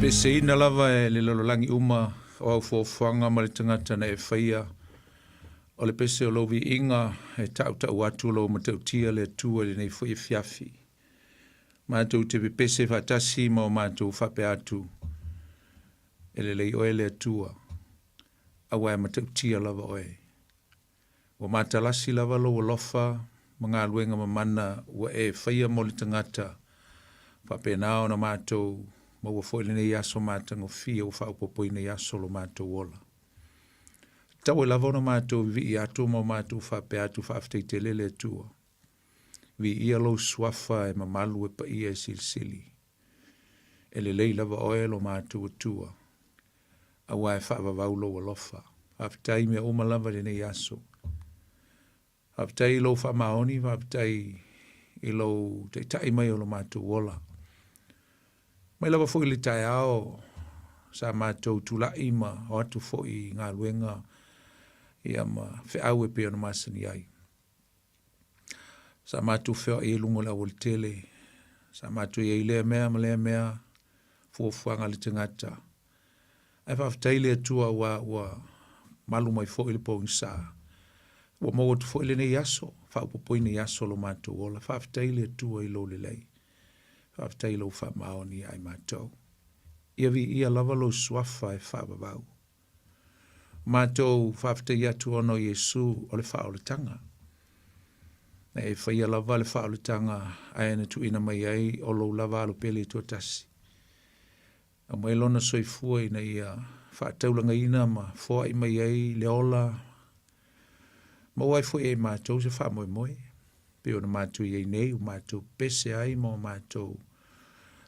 Peseina lava e le lalolagi uma o au fuafuaga ma le tagata na e faia. O le pese o lou viiga e tautau atu lou matautia le Atua i lenei foi afiafi. Matou te pepese faatasi ma o matou faapea atu, E lelei oe le Atua, aua e matautia lava oe. Ua matalasi lava lou alofa ma galuega mamana ua e faia mo le tagata, faapena ona matou maua foi lenei aso matagofie ua faaopoopoina i aso o lo matou ola. Tatau ai lava ona matou vivii atu ma o matou faapea atu, Faafetai tele le Atua. Viia lou suafa e mamalu e paia e silisili. E lelei lava oe lo matou Atua, aua e faavavau lou alofa. Faafetai i mea uma lava i lenei aso. Faafetai i lou faamaoni, faafetai i lou taitai mai o lo matou ola. Mai lava foi i le taeao sa matou tulai ma o atu foi i galuega ia ma feau e pei ona masani ai. Sa matou feoai i luga o le aualatele, sa matou i ai i lea mea ma lea mea, fuafuaga a le tagata. Ae faafetai i le Atua aua ua malu mai foi le pogisa. Ua maua atu foi lenei aso, faaopoopoina i aso o lo matou ola. Faafetai i le Atua i lou lelei. Faafetai i lou faamaoni ia i matou. Ia viia lava lou suafa e faavavau. Matou faafetai atu ona o Iesu o le faaolataga. Na e faia lava le faaolataga ae na tuuina mai ai o lou lava alo pele toatasi. Aumai lona soifua ina ia faataulagaina ma foai mai ai le ola maua ai foi e matou se faamoemoe pei ona matou i ai nei, ua matou pese ai ma ua matou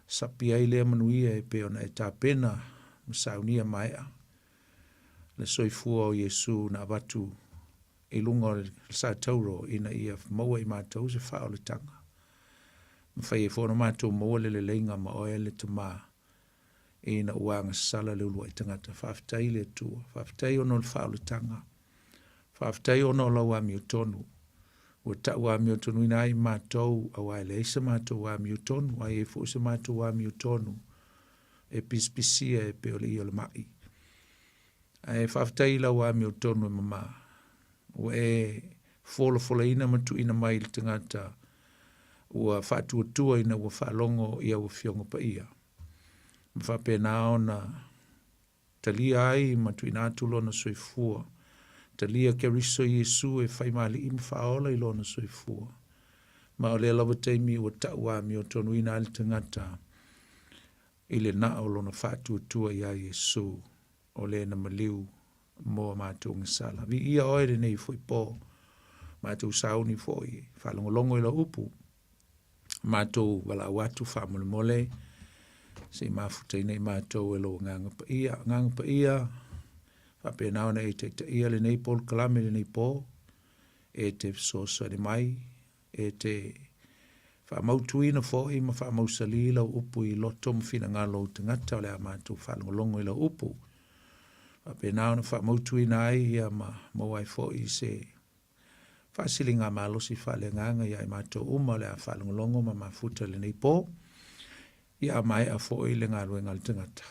sapi ai lea manuia e pei ona e tapena ma saunia maea le soifua o Iesu na avatu i luga o le satauro ina ia maua i matou se faaolataga. Mafai ai foi ona matou maua le leleiga ma oe le Tama ina ua agasala le uluai tagata. Faafetai i le Atua, faafetai ona o le faaolataga, faafetai ona o lau amiotonu. Ua tau amiotonuina ai matou, aua e leai se matou amiotonu, a i ai foi se matou amiotonu e pisipisia e pei o le ia o le mai. Ae faafetai i lau amiotonu e mama, ua e folafolaina ma tuuina mai i le tagata ua faatuatua ina ua faalogo i au Afioga Paia, ma faapena ona talia ai ma tuuina atu lona soifua, talia Keriso Iesu e fai ma Alii ma Faaola i lona soifua. Ma o lea lava taimi ua tau amiotonuina ai le tagata i le na o lona faatuatua iā Iesu, o le na maliu mo a matou gasala. Viia oe lenei foi po, matou sauni foi, faalogologo i lau upu, matou valaau atu faamolemole, se i mafutaina i matou e lou Agaga Paia. Agaga Paia, faapena ona e taitaia lenei polokalame lenei po, e te fesoasoani mai, E te faamautuina foi ma faamausali lau upu i loto ma finagalo o ou tagata o le a matou faalogologo i lau upu. Faapena ona faamautuina ai ia ma maua ai foi se faasiliga malosi faaleagaga ia i matou uma o le a faalogologo ma mafuta i lenei po. Ia a maea foi le galuega a le tagata,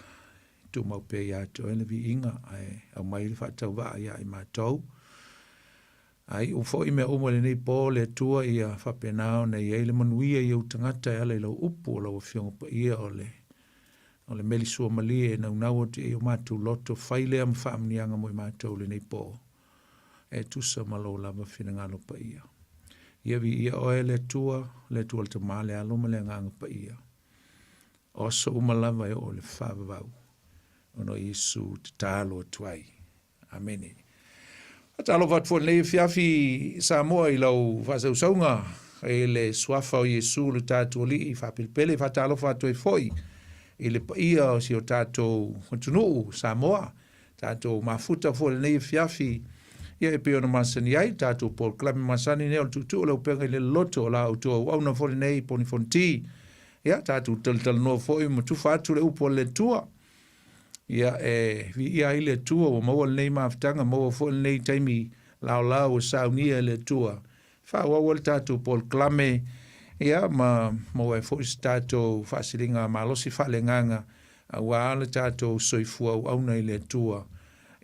tumau pea ia te oe le viiga ae aumai le faatauvaa ia i matou. A iu foi mea uma i lenei po, le Atua ia faapena ona i ai le manuia i ou tagata e ala i lau upu o lau Afioga Paia o le o le meli suamalie e naunau atu i ai o matou loto, fai lea ma faamanuiaga mo i matou i lenei po, e tusa ma lou lava finagalo paia. Ia viia oe le Atua, le Atua le Tama, le Alo ma le Agaga Paia, o aso uma lava e oo i le faavavau, ona o Iesu tatalo atu ai. Amene. Faatalofa atu foi lenei afiafi Samoa i lau faasausauga i le suafa o Iesu le tatou Alii faapelepele. Faatalofa atu ai foi i le paia o si o tatou atunuu Samoa, tatou mafuta foi lenei afiafi ia e pei ona masani ai tatou polokalame masani nei o le tuutuu o le upega i le loto o la outou auauna foi lenei Poni Fonoti. Ia tatou talatalanoa foi ma tufa atu le upu a le Atua. Ia, e viia ai le Atua ua maua lenei mafutaga, maua foi lenei taimi laolao ua saunia e le Atua. Faaauau ai le tatou polokalame, ia, ma maua ai foi se tatou faasiliga malosi faaleagaga. Aua le tatou soifua auauna i le Atua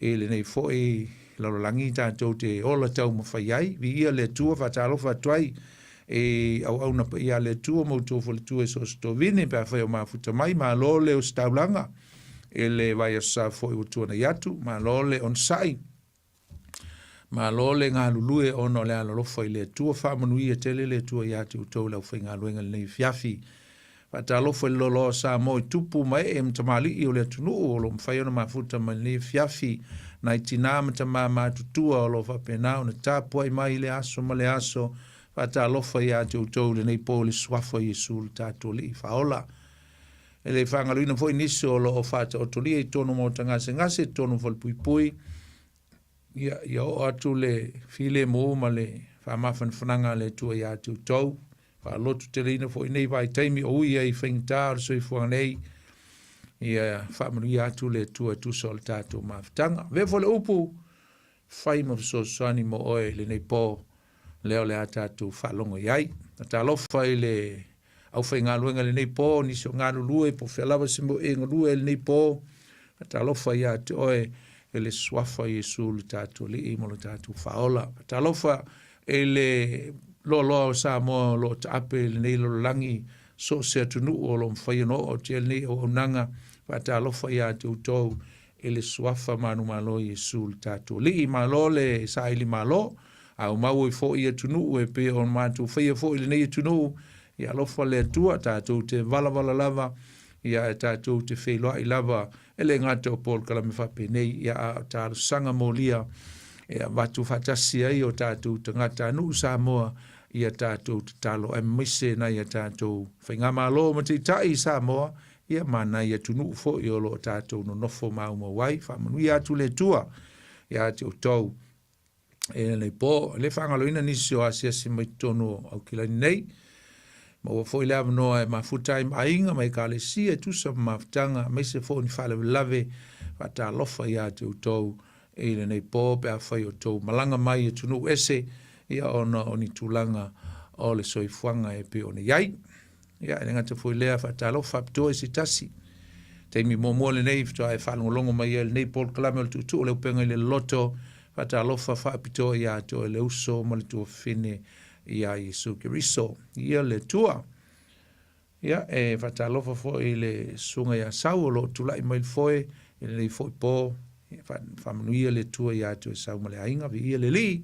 i lenei foi lalolagi tatou te ola taumafai ai. Viia le Atua, faatalofa atu ai i auauna paia a le Atua ma outou faletua i so o se tovine pe afai o mafuta mai. Malo le ositaulaga i le vaiaso sa foi ua tuanai atu. Malo le onosai. Malo le galulue ona o le alolofa i le Atua. Faamanuia tele le Atua ia te outou le aufaigaluega i lenei afiafi. Faatalofa i le loaloa o Samoa i tupu ma ee ma tamalii o le atunuu o lo o mafai ona mafuta mai lenei afiafi, nai tinā ma tamā matutua o lo o faapena ona tapuai mai i le aso ma le aso. Faatalofa ia te outou i lenei po i le Suafa o Iesu lo tatou Alii Faaola. E le faagaloina foi nisi o lo o faataotolia i totonu o maota gasegase, i totonu o falepuipui, ia, ia oo atu le filemu ma le faamafanafanaga a le Atua ia te outou. Faalototeleina foi nei vaitaimi o ui ai i faigata o le soifuaga nei, ia faamanuia atu le Atua e tusa o le tatou mafutaga. Avea foi le upu, fai ma fesoasoani mo oe i lenei po, lea o le a tatou faalogo i ai. Talofa i le aufaigaluega i lenei po, nisi o galulue, po o fea lava se mea o e galue ai i lenei po. Talofa ia te oe i le suafa o Iesu lo tatou Alii ma lo tatou Faaola. Talofa i le loaloa o Samoa o lo o taape i lenei lalolagi, so o se atunuu o lo o mafai ona oo atu i ai lenei auaunaga. Faatalofa ia te outou i le suafa manumalo o Iesu lo tatou Alii. Malo le saili malo, a ua maua ai foi i atunuu e pei ona matou faia foi i lenei atunuu, ia alofa le Atua, tatou te valavala lava, ia ae tatou te feiloai lava, e le gata o polokalame faapenei, ia a o talosaga molia e avatu faatasi ai o tatou tagatanuu Samoa ia tatou tatalo aemaise nai a tatou faigamalo ma taitai i Samoa, ia ma nai atunuu foi o lo o tatou nonofo maumau ai. Faamanuia atu le Atua ia te outou e lenei po. E le faagaloina nisi o asiasi mai totonu o Aukilani nei. Maua foi le avanoa e mafuta ai ma aiga ma ekalesia e tusa ma mafutaga, aemaise foi ni faalavelave faatalofa ia te outou i lenei po pe afai o outou malaga mai i atunuu ese, ia ona o ni tulaga o le soifuaga e pei ona i ai. Ia, e le gata foi i lea, faatalofa faapitoa i se tasi. Taimi muamua lenei faatoa e faalogologo mai ai lenei polokalame o le tuutuu o le upega i le loloto. Faatalofa faapitoa ia te oe le uso ma le tuafafine ia Iesu Keriso. Ia le Atua. Ia, e faatalofa foi i le susuga ia Sau o lo o tulai mai le foe i lenei foi po. Ia, faamanuia le Atua ia te oe Sau ma le aiga. Viia le Alii.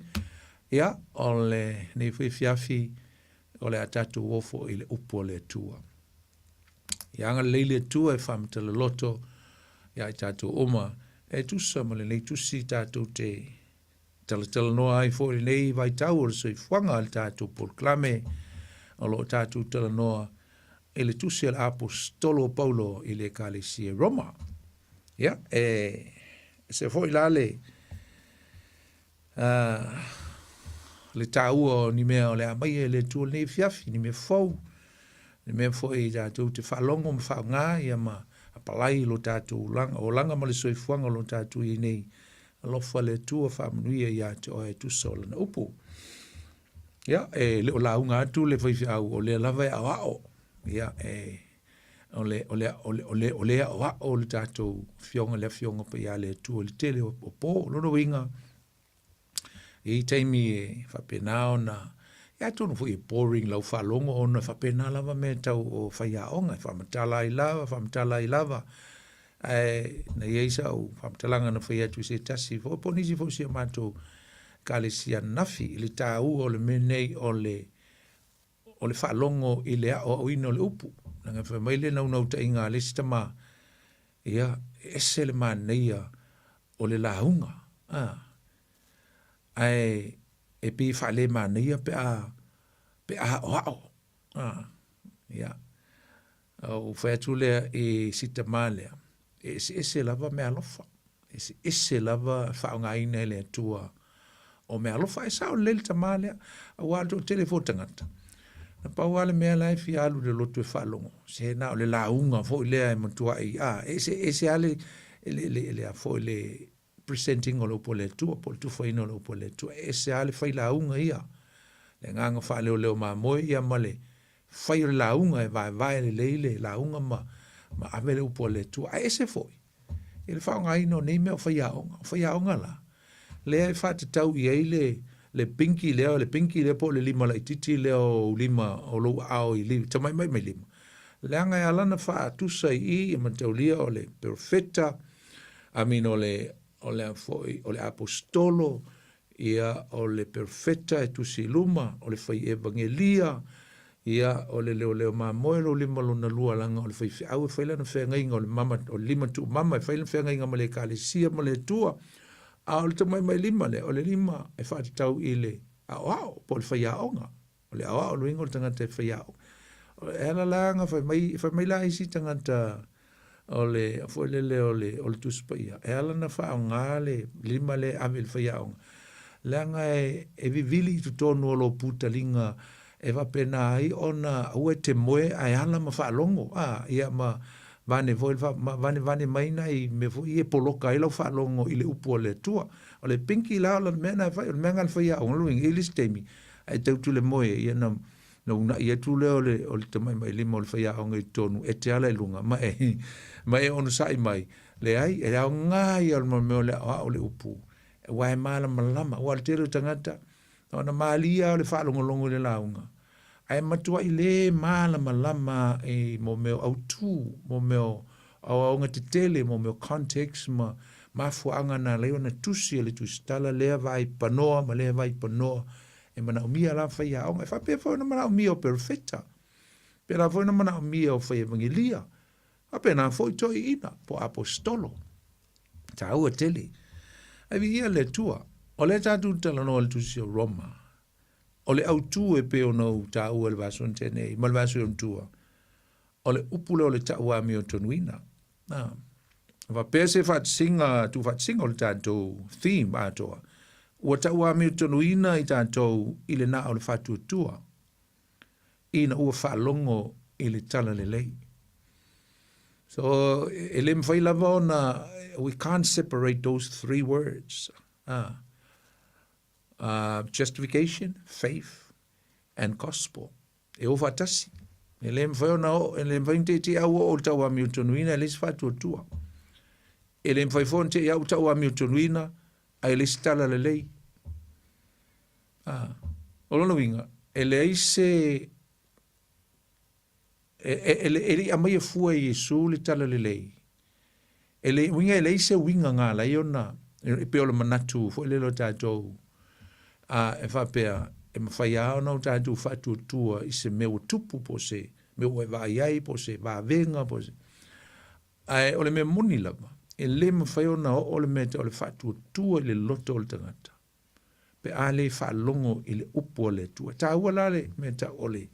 Ia, o lenei foi afiafi o le a tatou o foi i le upu a le Atua. Ia agalelei le Atua e faamatala loto ia i tatou uma e tusa ma lenei tusi tatou te talatalanoa ai foi lenei vaitau o le soifuaga a le tatou polokalame o lo o tatou talanoa i le tusi a le Aposetolo o Paulo i le Ekalesia i Roma. Ia, e ese foi la le le taua o ni mea o le a aumaia e le Atua i lenei afiafi, ni mea fou, ni mea foi tatou te faalogo ma faaaoga ia ma apalai i lo tatou olaga ma le soifuaga o lo tatou i ai nei. Alofa le Atua faamanuia ia te oe e tusa o lana upu. Ia, e le o lauga atu le faifeau o lea lava e aoao. Ia, e o le o le o le o le o le aoao le tatou afioga le afioga paia a le Atua i le tele o po. O lona uiga, e i ai taimi e faapena ona, ia atonu foi e boring lau faalogo ona e faapena lava mea tau o faiaoga, e faamatala ai lava, faamatala ai lava. Ae na i ai sau faamatalaga na fai atu i se tasi foi, po o nisi foi o si a matou ekalesia ananafi i le taua o le mea nei o le o le faalogo i le aoaoina o le upu. Leaga fai mai le naunautaiga a le isi tama, ia, e ese le manaia o le lauga, a, ae e pei e faalemanaia pe a, pe a aoao, a, ia. Ou fai atu lea i si tama lea, e eseese lava meaalofa, e eseese lava faaaogaina e le Atua o meaalofa. Ae sao lelei le tama lea, aua o le toatele foi o tagata, na pau lava le mea la e fia alu i le lotu e faalogo, se na o le lauga foi lea e matuai, a, e eseese lava le, le, le, le, a foi le present ina o le upu a le Atua, po o le tufaina o le upu a le Atua. E ese lava le fai lauga ia, le agaga faaleoleo mamoe ia ma le fai o le lauga e vaevae lelei le lauga ma ma ave le upu a le Atua. Ae ese foi i le faaaogaina o nei mea o faiaoga. O faiaoga la, lea e faatatau i ai le, le pinki lea, le pinki lea po o le lima laitiiti lea o ou lima, o lou aao i lima, tamaimai mai lima. Leaga e ala ona faatusa i i, ia mataulia o le perofeta, I mean o le, o le a foi, o le aposetolo, ia, o le perofeta e tusi i luma, o le fai evagelia, ia, o le leoleo mamoe lou lima lona lua, leaga o le faifeau e fai lana feagaiga, o le mama, o le lima tuumama e fai lana feagaiga ma le ekalesia ma le Atua. A o le tamaimai lima lea, o le lima e faatatau i le aoao po o le faiaoga. O le aoao le uiga o le tagata e faiaoga. E ala la ona fai mai, fai mai la isi tagata o le foi lele o le o le Tusi Paia, e ala ona faaaoga le lima lea e ave i le faiaoga, leaga e e vivili i totonu o lou putaliga e faapena ai ona aua e te moe ae ala ma faalogo, a, ia ma vane foi le ma vanevane mai nai mea foi ia e poloka ai lau faalogo i le upu a le Atua. O le pinki la o le mea lena e fai, o le mea lena a le faiaoga, lona uiga, i le isi taimi, ae tau tu le moe, ia na na uunai atu lea o le, o le tamatamailima o le faiaoga i totonu, e te ala i luga, ma e, ma e onosai mai, leai, e aoga ia o le mea o le aoao le upu, aua e malamalama, aua o le tele o tagata, na ona malie lava o le faalogologo i le lauga, ae matuai le malamalama i mo mea o autū, mo mea o aoaoga tetele, mo mea o context ma mafuaaga na ala ai ona tusi e le Tusitala lea vaai panoa ma lea vaai panoa E manaomia la faiaoga. E faapea foi ona manaomia o perofeta. Pēlā foi ona manaomia o fai-evangelia. Faapena foi toeaiina po o aposetolo. Tāua tele. Ae viia le Atua. O lea tatou te talanoa i le tusi o Roma. O le autū e pei ona ou taua i le vaiaso na tea nei ma le vaiaso i ona tua. O le upu lea o le tauamiotonuina. Na. Faapea se faatasiga, tuufaatasiga o le tatou theme atoa, ua tauamiotonuina i tatou i le na o le faatuatua, ina ua faalogo i le tala lelei. So, e le mafai lava ona, we can't separate those three words. Ah. Justification, faith, and gospel. E o faatasi. E le mafai ona oo, e le mafai ona teitei au oo i le tauamiotonuina e leai se faatuatua. E le mafai foi ona tei au tauamiotonuina ae leai se tala lelei. Ah, o lona uiga, e leai se e, e, e, e le i aumaia fua e Iesu le tala lelei. E le, uiga e leai se uiga na ala ai ona, e pei o le manatu foi lele o tatou, a, e faapea, e mafai lava ona o tatou faatuatua i se mea ua tupu po o se mea ua e vaai ai po o se vavega po o se... Ae o le mea moni lava, e le mafai ona oo le mea e tau o le faatuatua i le loto o le tagata. pe a le faalogo i le upu a le Atua. E taua la le mea tau o le,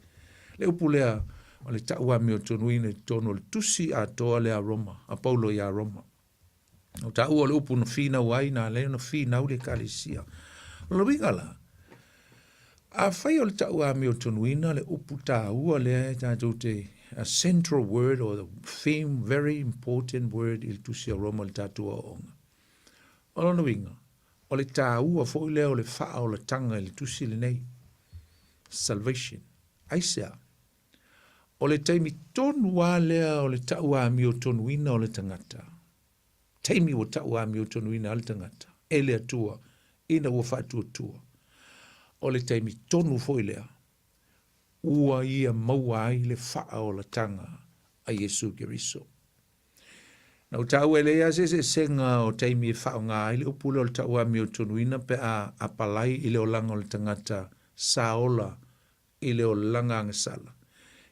le upu lea o le tau amiotonuina i totonu o le tusi atoa lea a Roma, a Paulo iā Roma. O taua o le upu na finau ai, na ala ai ona finau le Ekalesia. O lona uiga la, afai o le tau amiotonuina le upu taua lea e tatou te, a central word or the theme, very important word i le tusi a Roma i le tatou aoaoga. O lona uiga, O le taua foi lea o le faaolatanga i le tusi lenei, salvation. Aisea? O le taimi tonu lava lea o le tauamiotonuina o le tagata, taimi ua tauamiotonuina ai le tagata e le Atua ina ua faatuatua, o le taimi tonu foi lea ua ia maua ai le faaolatanga a Iesu Keriso. Na ou taua e leai lava se eseesega o taimi e faaaoga ai le upu lea o le tauamiotonuina pe a apalai i le olaga o le tagata sa ola i le olaga agasala.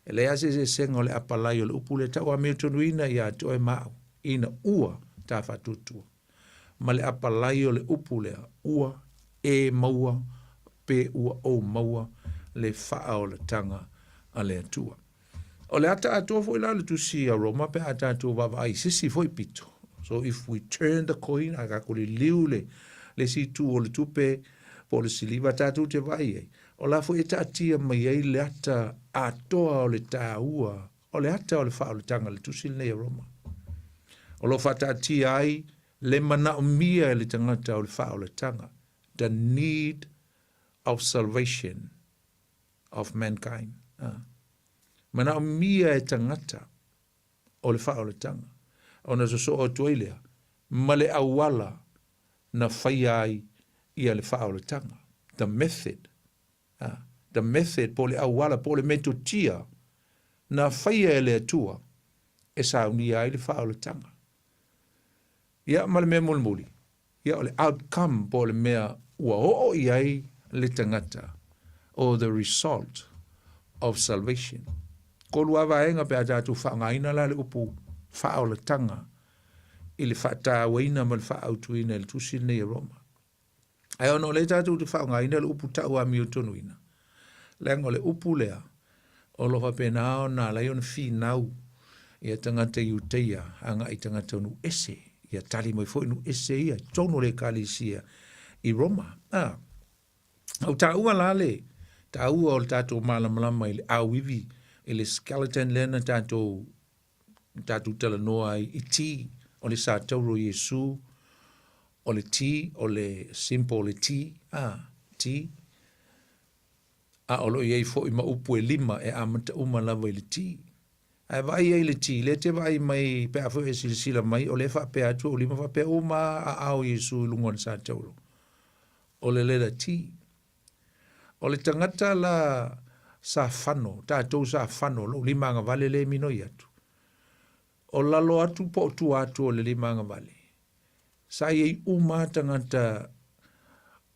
E leai lava se eseesega o le apalai o le upu lea tauamiotonuina ia te oe ma au ina ua ta faatuatua, ma le apalai o le upu lea ua e maua pe ua ou maua le faaolatanga a le Atua. O le ata atoa foi la o le tusi a Roma pe a tatou vaavaai i se isi foi pito. So if we turn the coin, a tatou liliu le, le isi itu o le tupe po o le siliva tatou te vaai ai, o la foi e taatia mai ai le ata atoa o le taua o le ata o le faaolataga i le tusi lenei a Roma. O lo o faataatia ai le manaomia e le tagata o le faaolataga, the need of salvation of mankind. A. Manaomia e tagata o le faaolataga, ona sosoo atu ai lea ma le auala na faia ai ia le faaolataga, the method, a, the method po o le auala po o le metotia na faia e le Atua e saunia ai le faaolataga. Ia ma le mea mulimuli, ia o le outcome po o le mea ua oo i ai le tagata, or the result of salvation. Kolu lava vaega pe a tatou faaaogaina la le upu faaolataga i le faatauaina ma le faaautuina i le tusi lenei a Roma. Ae ona o lea tatou te faaaogaina le upu tau amiotonuina, leaga o le upu lea o lo o faapena ona ala ai ona finau ia tagata Iuteia agai i tagata o nuu ese, ia tali mai foi nuu ese ia i totonu o le ekalesia i Roma. A, ua taua la le taua o le tatou malamalama i le auivi, i le skeleton lea na tatou tatou talanoa ai i T o le sa tauro o Iesu, o le T o le symbol o le T, a, T, a o lo o i ai foi ma upu e lima e amata uma lava i le T. Ae vaai ai i le T, lea te vaai mai pe a foi e silasila mai, o lea e faapea atu ou lima faapea uma aao o Iesu i luga o le sa tauro. O le letter T. O le tagata la sa fano, tatou sa fano, lou lima agavale lea e minoi atu. O lalo atu po o tua atu o le lima agavale, sa i ai uma lava tagata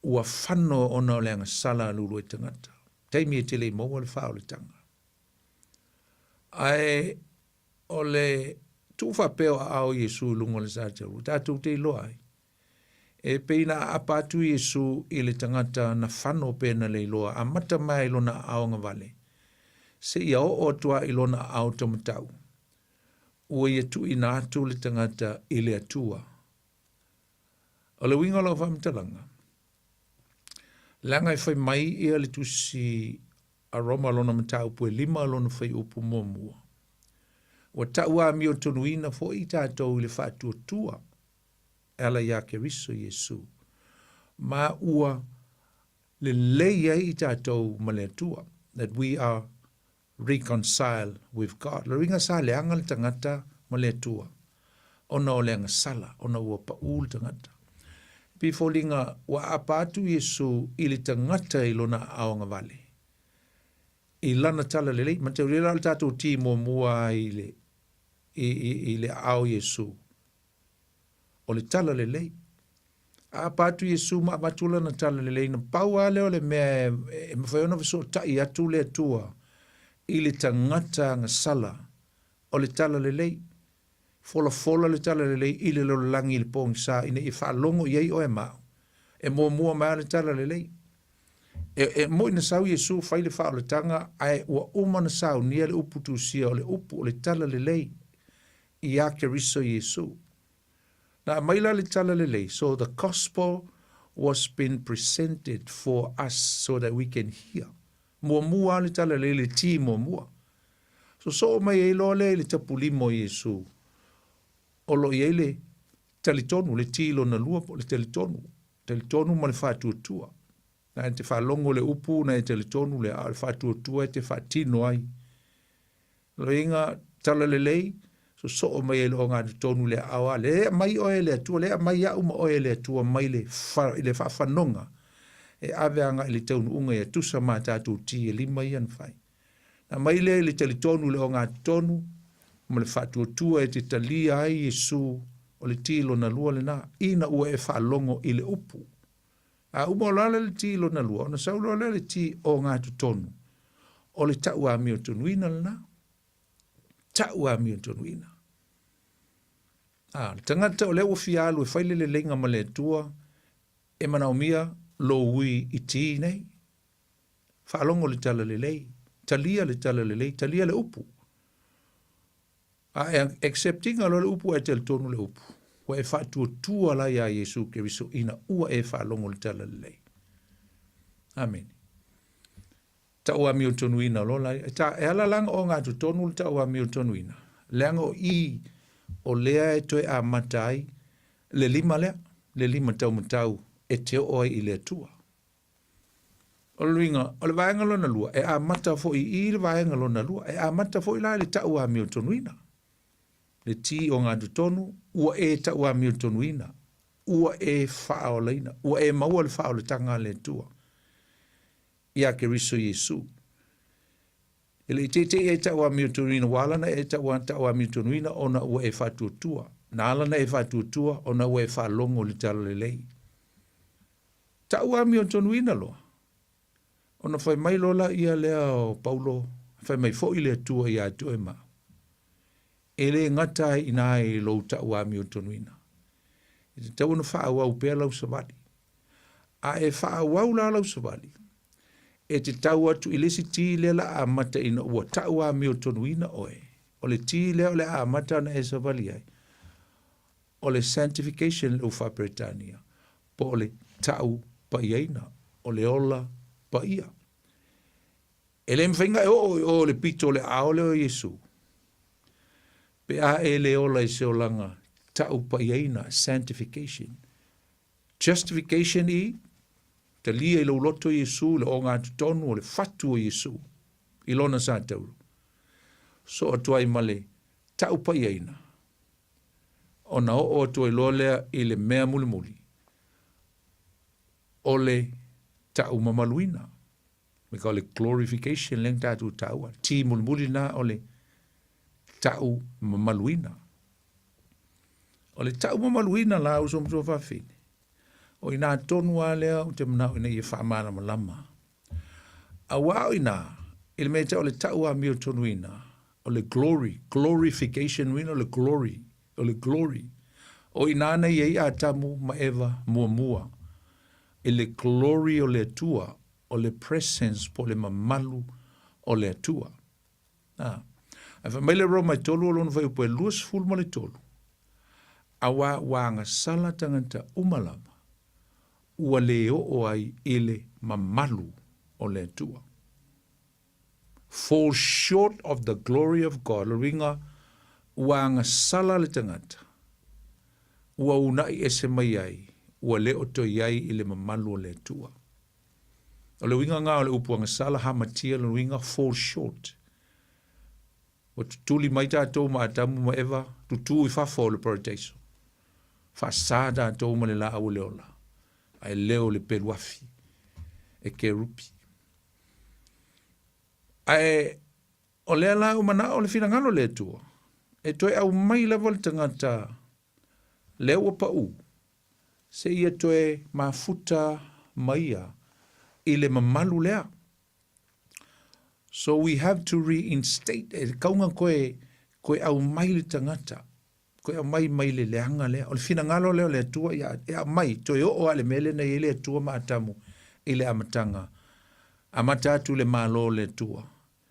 ua fano ona o le agasala a le uluai tagata. Taimi e te le i maua le faaolataga. Ae o le tuu faapea o aao o Iesu i luga o le sa taua, tatou te iloa ai. E pei na aapa atu Iesu i le tagata na fano pe na le iloa, amata mai i lona aao agavale, seia oo atu lava i lona aao taumatau, ua ia tuuina atu le tagata i le Atua. O le uiga o lau faamatalaga, leaga e fai mai ia le tusi a Roma lona mataupu e lima lona fuaiupu muamua, ua tau amiotonuina foi tatou i le faatuatua e ala iā Keriso Iesu, ma ua lelei ai i tatou ma le Atua, that we are reconciled with God. Lona uiga sa leaga le tagata ma le Atua ona o le agasala, ona ua paʻū le tagata. E pei e foliga ua aapa atu Iesu i le tagata i lona aao agavale, i lana talalelei. Manatua la o le tatou ti muamua i le, i, i, i le aao o Iesu, o le talalelei. Aapa atu Iesu ma avatu lana talalelei, na pau lava lea o le mea e, e mafai ona fesootai atu le Atua i le tagata agasala, o le talalelei. Folafola le talalelei i le lalolagi i le pogisa ina ia faalogo i ai oe ma au. E muamua mai lava le talalelei. E, e moi na sau Iesu fai le faaolataga, ae ua uma ona saunia le upu tusia o le upu o le talalelei iā Keriso Iesu. Na aumai la le talalelei, so the gospel was been presented for us so that we can hear. Muamua lava le talalelei, le ti muamua. Sosoo mai ai loa lea i le tapulima o Iesu, o lo o i ai le talitonu, le ti lona lua po o le talitonu, talitonu ma le faatuatua. Na e te faalogo le upu, na e talitonu lea, a o le faatuatua e te faatino ai. Loiga talalelei, sosoo mai ai le ogatotonu le aao a le aumai oe e le Atua, le aumai au ma oe e le Atua mai le, fa, le faafanoga e ave agai i le taunuuga ia tusa ma tatou ti e lima ia na fai. Na aumai lea i le talitonu i le ogatotonu ma le faatuatua e te talia ai Iesu o le ti lona lua lena, ina ua e faalogo i le upu. A uma loa le ti lona lua, ona sau loa lea le ti ogatotonu, o le tau amiotonuina lena. Tau amiotonuina. A, le tagata o lea ua fia alu e fai le leleiga ma le Atua, e manaomia lou ui i ti nei. Faalogo le tala lelei, talia le tala lelei, talia le upu. A e accept ina loa le upu ae talitonu le upu, ua e faatuatua la iā Iesu Keriso ina ua e faalogo le talalelei. Amene. Tau amiotonuina loa la, e, ta, e ala la ona ogatotonu le tau amiotonuina, leaga o i o lea e toe amata ai le lima lea, le lima taumatau e te oo ai i le Atua. O le uiga, o le vaega lona lua, e amata foi i le vaega lona lua, e amata foi la i le tau amiotonuina. Le ti ogatotonu, ua e tauamiotonuina, ua e faaolaina, ua e maua le faaolataga a le Atua iā Keriso Iesu. E le i teitei e tauamiotonuina, ua ala ona e tauamiotonuina ona ua e faatuatua. Na ala ona e faatuatua ona ua e faalogo i le Talalelei. Tauamiotonuina loa, ona fai mai loa laia lea o Paulo, fai mai foi le Atua ia te oe ma au, e le gata ai i ina i lou tauamiotonuina. E tatau ona faaauau pea lau savali. A e faaauau la lau savali, e te tau atu i le isi ti lea la amata ina ua tauamiotonuina oe. O le ti lea o le a amata ona e savali ai, o le sanctification le faa-Peretania, po o le tau paiaina, o le ola paia. E le mafai ona e oo i o i le pito o le aao lea o Iesu, pe a e le ola i se olaga tau paiaina, sanctification. Justification i talia i lou loto Iesu le ogatotonu o le fatu o Iesu i lona sa tauro. So atu ai ma le tau paiaina, ona oo atu ai loa lea i le mea mulimuli, o le tau mamaluina. We call it glorification lea na tatou taua. Ti mulimuli na o le tau mamaluina. O le tau mamaluina la uso matua fafine, o inā tonu lava lea ou te manao ina ia faamalamalama. Auā o inā, i le mea e tau o le tau amiotonuina, o le glory, glorification uina o le glory, o le glory. O inā na i ai Atamu ma Eva muamua, i le glory o le Atua, o le presence po o le mamalu o le Atua. A. Ae fai mai le Roma e 3 o lona fuaiupu e 23, Auā ua agasala tagata uma lava, ua le oo ai i le mamalu o le Atua. Fall short of the glory of God, o le uiga ua agasala le tagata, ua unaʻi ese mai ai, ua le o toe i ai i le mamalu o le Atua. O le uiga ngā o le upu agasala, hamatia, lona uiga fall short. Ua tutuli mai tatou ma Atamu ma Eva, tutū i fafo o le paradaiso. Faasā tatou ma le laau o le ola, ae leo le pelu afi e kerupi. Ae o lea la ua manao le finagalo o le Atua, e toe aumai lava le tagata lea ua paʻū, seia toe mafuta ma ia i le mamalu lea. So we have to reinstate, e kauga koe, koe aumai le tagata, koe aumai mai le leaga lea. O le finagalo lea o le Atua ia e aumai, toe oo lava i le mea lea na i ai le Atua ma Atamu i le amataga. Amata atu le Malo o le Atua,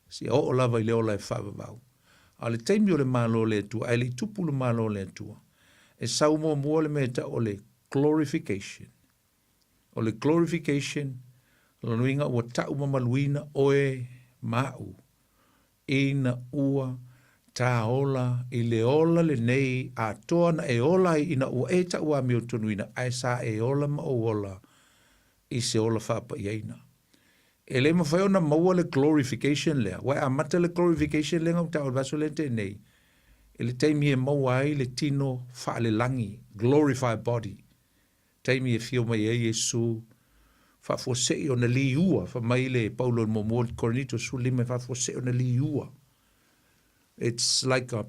seia oo lava i le ola e faavavau. A o le taimi o le Malo o le Atua, ae le i tupu le Malo o le Atua, e sau muamua le mea e tau o le glorification. O le glorification, lona uiga ua tau mamaluina oe ma a'u ina ua tā ola i le ola lenei atoa na e ola ai ina ua e tauamiotonuina ae sa e ola ma ou ola i se ola faapa'iaina. E le mafai ona maua le glorification lea, ua e amata le glorification lea na ou taua i le vaiaso lea na tea nei, i le taimi e maua ai le tino faalelagi, glorified body, taimi e fio mai ai Iesu, faafuasei ona liua, fai mai le Paulo i le muamua o le Korinito 15, faafuasei ona liua. It's like a,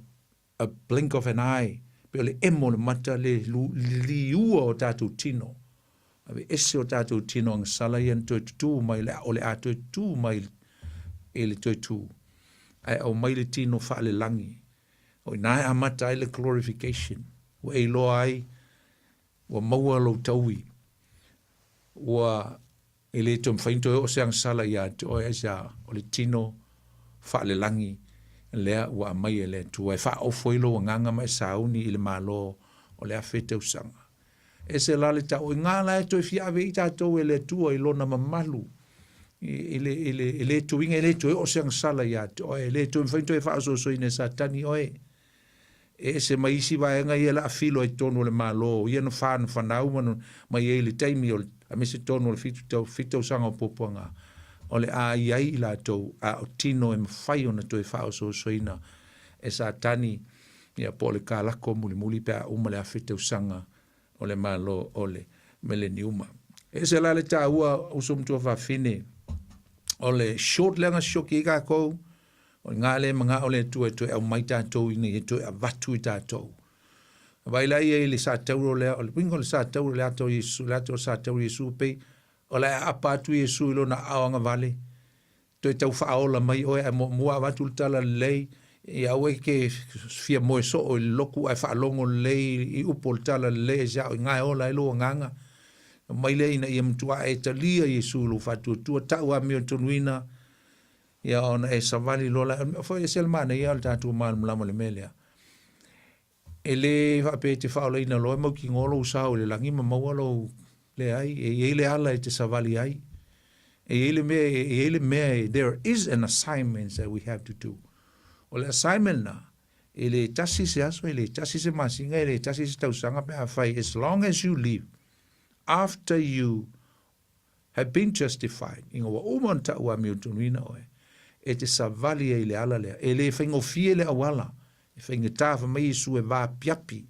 a blink of an eye, pe o le emo o le mata, le, le liua o tatou tino. Ave ese o tatou tino agasala ia na toe tutū mai, le, o le a toe tutū mai i le toe tū. Ae aumai le tino faalelagi. O ina e amata ai le glorification. Ua e iloa ai Ua maua lou taui, ua e le toe mafai ona toe oo se agasala ia te oe, aisea, o le tino faalelagi lea ua aumai e le Atua e faaofo ai lou agaga ma e sauni i le Malo o le afe tausaga. Ese la le taoiga la e toe fia ave ai tatou e le Atua i lona mamalu, i, i le, i le, e le tuiga, e le toe oo se agasala ia te oe, e le toe mafai ona toe faaosoosoina e Satani oe. E ese mai isi vaega ia la filo ai totonu o le Malo, ia na fa na fanau ma mai ai le taimi o le aemaise totonu o le fitu tau fitu tausaga o puapuaga, o le a i ai i latou a o tino e mafai ona toe faaosoosoina e Satani. Ia po o le kalako mulimuli pe a uma le 1000 tausaga o le Malo o le Meleniuma. E ese la le taua uso ma tuafafine o le short lea na sioki ai tatou, o i ina le manao le Atua e toe aumai tatou ina ia toe avatu i tatou. Vaai la i ai i le satauro lea, o le uiga o le satauro, le ata o Iesu, le ata o le satauro o Iesu, pei o le a aapa atu Iesu i lona aao agavale, toe tau faaola mai oe ae muamua avatu le tala lelei, ia aua e te fia moe soo i le lotu ae faalogo lelei i upu o le tala lelei aisea o i ina e ola ai lou agaga. Mai lea ina ia matua e talia Iesu i lou faatuatua, tau amiotonuina, ia ona e savali loa la, foi e ese le manaia o le tatou malamalama i le mea lea. E le faapea e te faaolaina loa e mautinoa lou sao i le lagi ma maua lou leai, e i ai le ala e te savali ai. E i ai le mea, e i ai le mea, there is an assignment that we have to do. O le assignment na, e le tasi se aso, e le tasi se masina, e le tasi se tausaga pe afai, as long as you live, after you have been justified, ina ua uma ona tau amiotonuina oe, e te savali ai i le ala lea. E le faigofie le auala, e faigata fai mai Iesu e vaapiapi,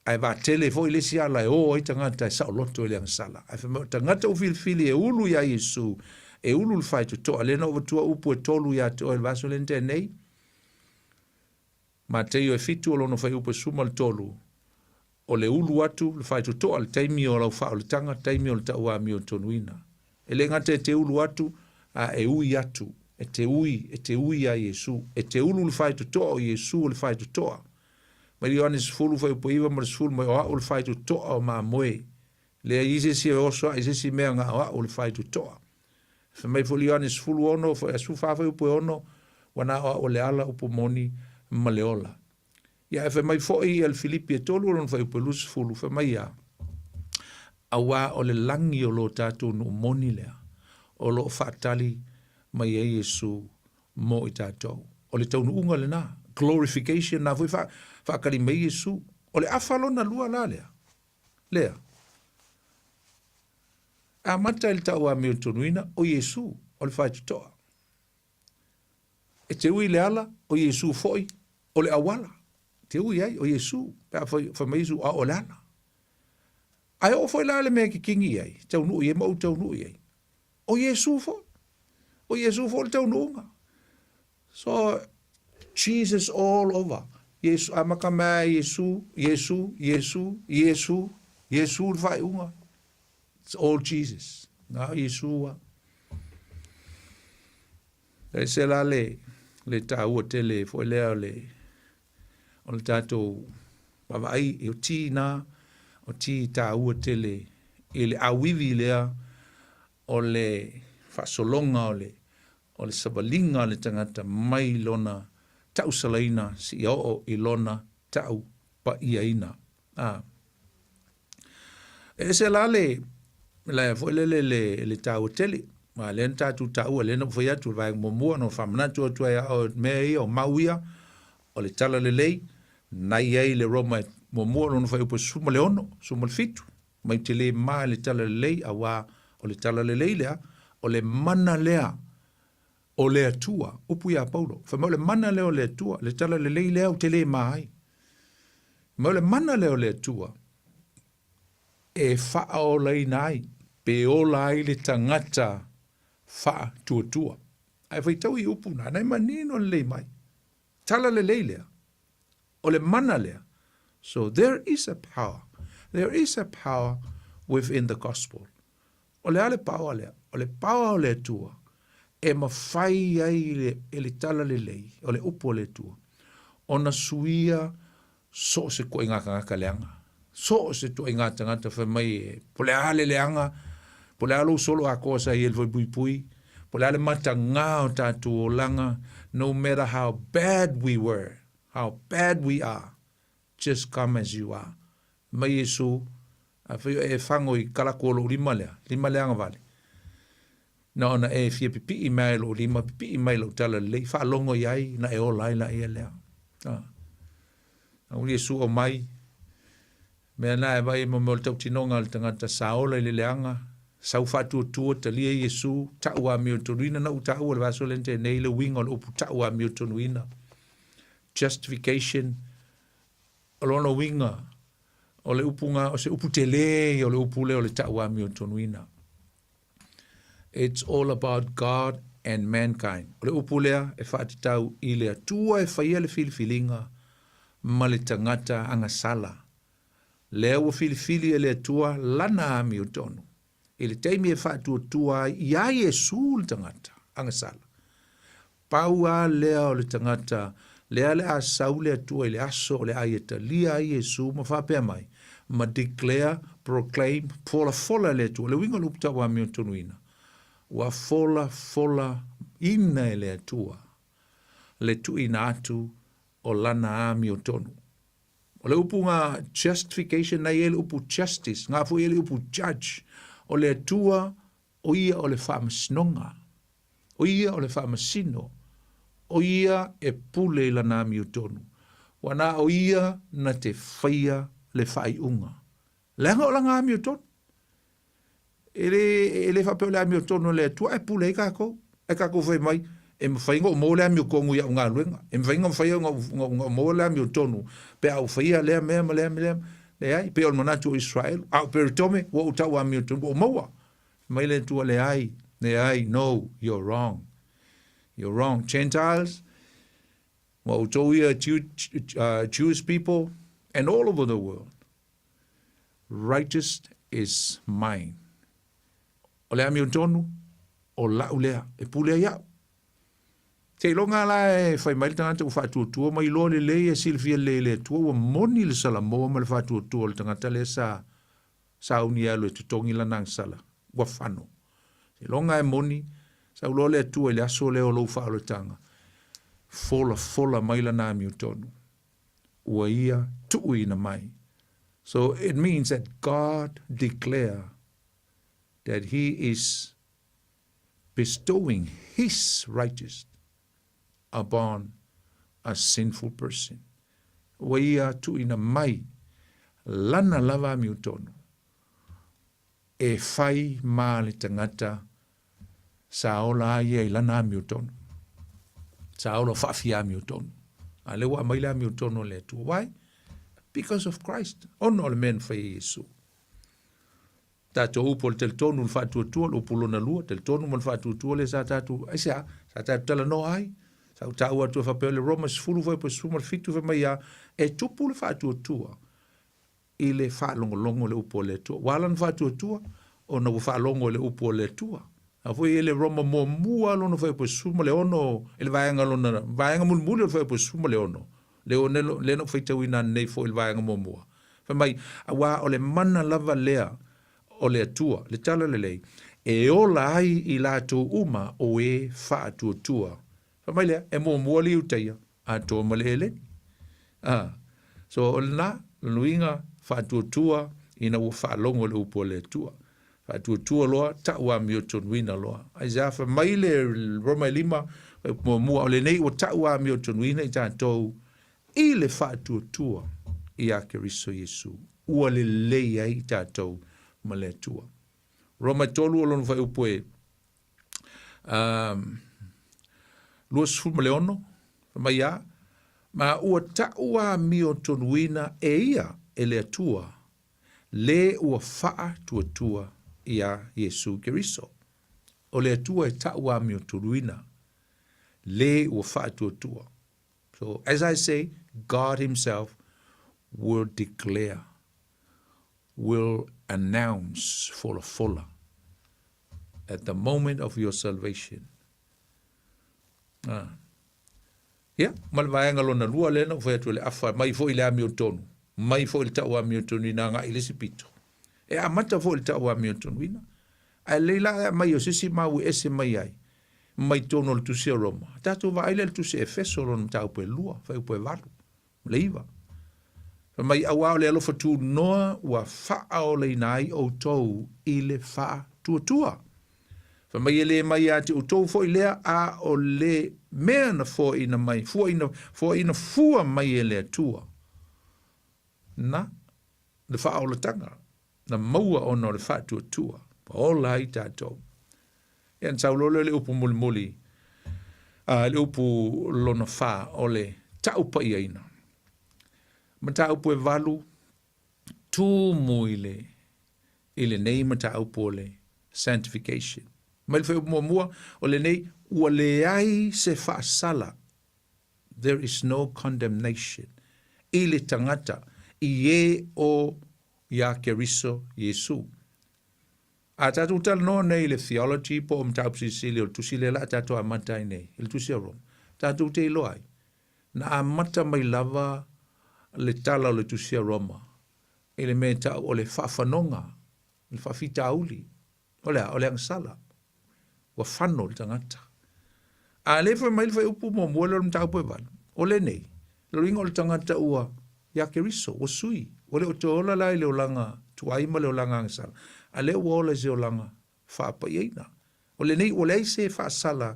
ae vaatele foi le isi ala e o ai tagata e saoloto i le agasala. Ae fai mai o tagata ua filifili e ulu iā Iesu, e ulu le faitotoa. Lea na ou avatua upu e tolu ia te oe i le vaiaso lea na tea nei, Mateio e fitu o lona fuaiupu e 13, o le ulu atu, le faitotoa, le taimi o lau faaolataga, taimi o le tauamiotonuina. E le gata e te ulu atu, a e ui atu, e te ui, e te ui iā Iesu, e te ulu le faitotoa o Iesu o le faitotoa. Mai le Ioane 10 fuaiupu e 9 ma le 10 mai o a'u le faitotoa o mamoe. Leai i se isi e oso ae i se isi mea na o a'u le faitotoa. Fai mai foi le Ioane 16, 14 fuaiupu e 6, ua na o a'u o le ala, upu moni, ma le ola. Ia, ae fai mai foi ia le Filipi e 3 o lona fuaiupu e 20, fai mai ia, Auā o le lagi o lo tatou nuu moni lea, o lo o faatali mai ai Iesu mo i tatou. O le taunuuga lena, glorification, na foi faatali mai Iesu. O le afa lona lua la lea, lea. Amata i le tauamiotonuina o Iesu, o le faitotoa. E te ui i le ala, o Iesu foi, o le auala. Te ui ai, o Iesu, pe a fai, fai mai Iesu, a o le ala. Ae oo foi la le mea e kikini i ai, taunuu i ai ma ou taunuu i ai. O Iesu foi. O Iesu foi le taunuuga. So, Jesus all over. Iesu, amata mai Iesu, Iesu, Iesu, Iesu, Iesu le faaiuga. It's all Jesus. Na o Iesu a. E se la le, le tāua tele foi lea o le, o le tātou vaavaai i o ti nā, o ti tāua tele i le auivi lea o le faasologa o le, o le savaliga a le tagata mai lona tausalaina seia oo i lona tau pa'iaina. A. E ese la le, le foi lele le, le taua tele, a lea na tatou taua, lea na ou fai atu i le vaega muamua, na ou faamanatu atu ai o mea ia, o mau ia, o le tala lelei, na i ai le Roma e muamua lona fuaiupu e 16, 17, mai te le ma i le tala lelei, auā o le tala lelei lea, o le mana lea o le Atua, upu iā Paulo, fai mai o le mana lea o le Atua, le tala lelei lea ou te le ma ai. Mai o le mana lea o le Atua e faaolaina ai, pe ola ai le tagata faatuatua. Ae faitau i upu na, na e manino lelei mai. Tala lelei lea. O le mana lea. So there is a power. There is a power within the gospel. O le a le power lea? O le power o le Atua e mafai ai le, e le tala lelei, o le upu o le Atua, ona suia so o se ituaiga tagata leaga. So o se ituaiga tagata fai mai e, po le a le leaga, po le a lou solo atoa sa i ai le faaipuipui, po le a le matagā o tatou olaga, no matter how bad we were, how bad we are, just come as you are. Mai Iesu, afai o e fago i kalaku o lou lima lea, lima leaga vale, na ona e fia pipii mai ai lou lima, pipii mai lau tala lelei, faalogo i ai, na e ola ai laia lea. Ah. Au Iesu o mai, mea na e vai mo mea o le tautinoga o le tagata sa ola i le leaga, sau faatuatua, talia Iesu, ta'u amiotonuina, na ou taua i le vaiaso lea na tea nei le uiga o le upu ta'u amiotonuina. justification, o lona uiga, o le upu ga, o se upu telē ia o le upu lea o le ta'u amiotonuina. It's all about God and mankind. O le upu lea e faatatau i le Atua e faia le filifiliga ma le tagata agasala. Lea ua filifili e le Atua lana amiotonu i le taimi e faatuatua ai iā Iesu le tagata agasala. Pau a lea o le tagata lea le a sau le Atua i le aso o le a ia talia ai Iesu ma faapea mai, ma declare, proclaim, folafola e le Atua. O le uiga o le upu tau amiotonuina, ua folafola ina e le Atua le tuuina atu o lana amiotonu. O le upu nga justification na i ai le upu justice, nga foi i ai le upu judge. O le Atua, o ia o le faamasinoga. O ia o le faamasino. O ia e pule i lana amiotonu. Ua na o ia na te faia le faaiuga. Leaga o lana amiotonu. E le, e le faapea o le amiotonu a le Atua ae pule ai kākou. Ae kākou fai mai, e mafai ona ou maua le amiotonu i au galuega. E mafai ona mafai ona ou maua le amiotonu pe a ou faia lea mea ma lea mea. Leai, pei o le manatu o Israel, a o Peritome, ua ou tau amiotonu, ua ou maua. Fai mai le Atua, leai, leai, no, you're wrong. You're wrong. Gentiles, ma outou ia Jew, Jewish people, and all over the world. Righteous is mine. O le amiotonu, o la'u lea, e pule ai a'u. Seiloga la e fai mai le tagata ua faatuatua ma iloa lelei e silafia lelei e le Atua ua moni le Salamoa ma le faatuatua o le tagata lea sa sauni e alu e totogi lana agasala, ua fano. Seiloga e moni, sau loa le Atua i le aso lea o lou faaolataga, folafola mai lana amiotonu. Ua ia tuuina mai. So it means that God declare that he is bestowing his righteous upon a sinful person. Ua ia tuuina mai lana lava amiotonu e fai ma le tagata sa ola ai ia i lana amiotonu. Sa ola faafia amiotonu. A lea ua aumai le amiotonu a le Atua. Why? Because of Christ. Ona o le mea na fai e Iesu. Tatou upu o le talitonu le faatuatua, le upu lona lua, talitonu ma le faatuatua lea sa tatou, aisea, sa tatou talanoa ai. Sa ou taua atu e faapea o le Roma 10 fuaiupu 17 fai mai a, e tupu le faatuatua i le faalogologo i le upu a le Atua. Ua ala ona faatuatua, ona ua faalogo i le upu a le Atua. A foi e le Roma muamua lona fuaiupu 16 i le vaega lona, vaega mulimuli o le fuaiupu 16, le, lea na ou faitauina ananei foi i le vaega muamua. Fai mai, auā o le mana lava lea o le Atua, le tala lelei, e ola ai i latou uma o e faatuatua. Fai mai lea, e muamua le Iutaia, atoa ma le Eleni. A, so o lena, lona uiga, faatuatua ina ua faalogo i le upu a le Atua. Faatuatua loa, ta'u amiotonuina loa. Aisea, fai mai le Roma e lima, muamua, o lenei ua ta'u amiotonuina i tatou i le faatuatua iā Keriso Iesu, ua lelei ai i tatou ma le Atua. Roma e tolu o lona fuaiupu e um, 26, fai mai a, ma ua ta'u amiotonuina e ia e le Atua le ua faatuatua iā Iesu Keriso. O le Atua e ta'u amiotonuina, le ua faatuatua. So, as I say, God himself will declare, will announce folafola at the moment of your salvation. Ah. Ia, ma le vaega lona lua lea na ou fai atu le afa mai foi le amiotonuina, mai foi le tau amiotonuina agai i le isi pito. E amata foi le tau amiotonuina, ae lelei la e aumai o se isi mau e ese mai ai, mai totonu o le tusi a Roma. Tatou vaai lea i le tusi a Efeso lona mataupu e lua, fuaiupu e valu. Le iva. Fai mai, Auā o le alofa tunoa ua faaolaina ai outou i le faatuatua. Fai mai, E le mai ia te outou foi lea, a o le mea na foaina mai, fuaina, foaina fua mai e le Atua, na le faaolataga na maua ona o le faatuatua, ua ola ai tatou. Ia, na sau loa lea o le upu mulimuli, a, le upu lona fa, o le. Taupaiaina. Mataupu e valu tumu i le i lenei mataupu o le sanctification. Mai le fuaiupu muamua, o lenei, ua leai se faasala, there is no condemnation, i le tagata i e o iā Keriso Iesu. A tatou talanoa nei i le theology po o mataupu silisili o le tusi lea la a tatou amata ai nei, i le tusi a Roma, tatou te iloa ai, na amata mai lava le tala o le tusi a Roma i le mea e tau o le faafanoga, le faafitauli. O le a? O le agasala. Ua fano le tagata. A lea fai mai le fuaiupu muamua lea o le mataupu e valu, o lenei, le uiga o le tagata ua ia Keriso, ua sui, ua le o toe ola la i le olaga tuai ma le olaga agasala, a lea ua ola i se olaga faapaiaina. O lenei ua leai se faasala,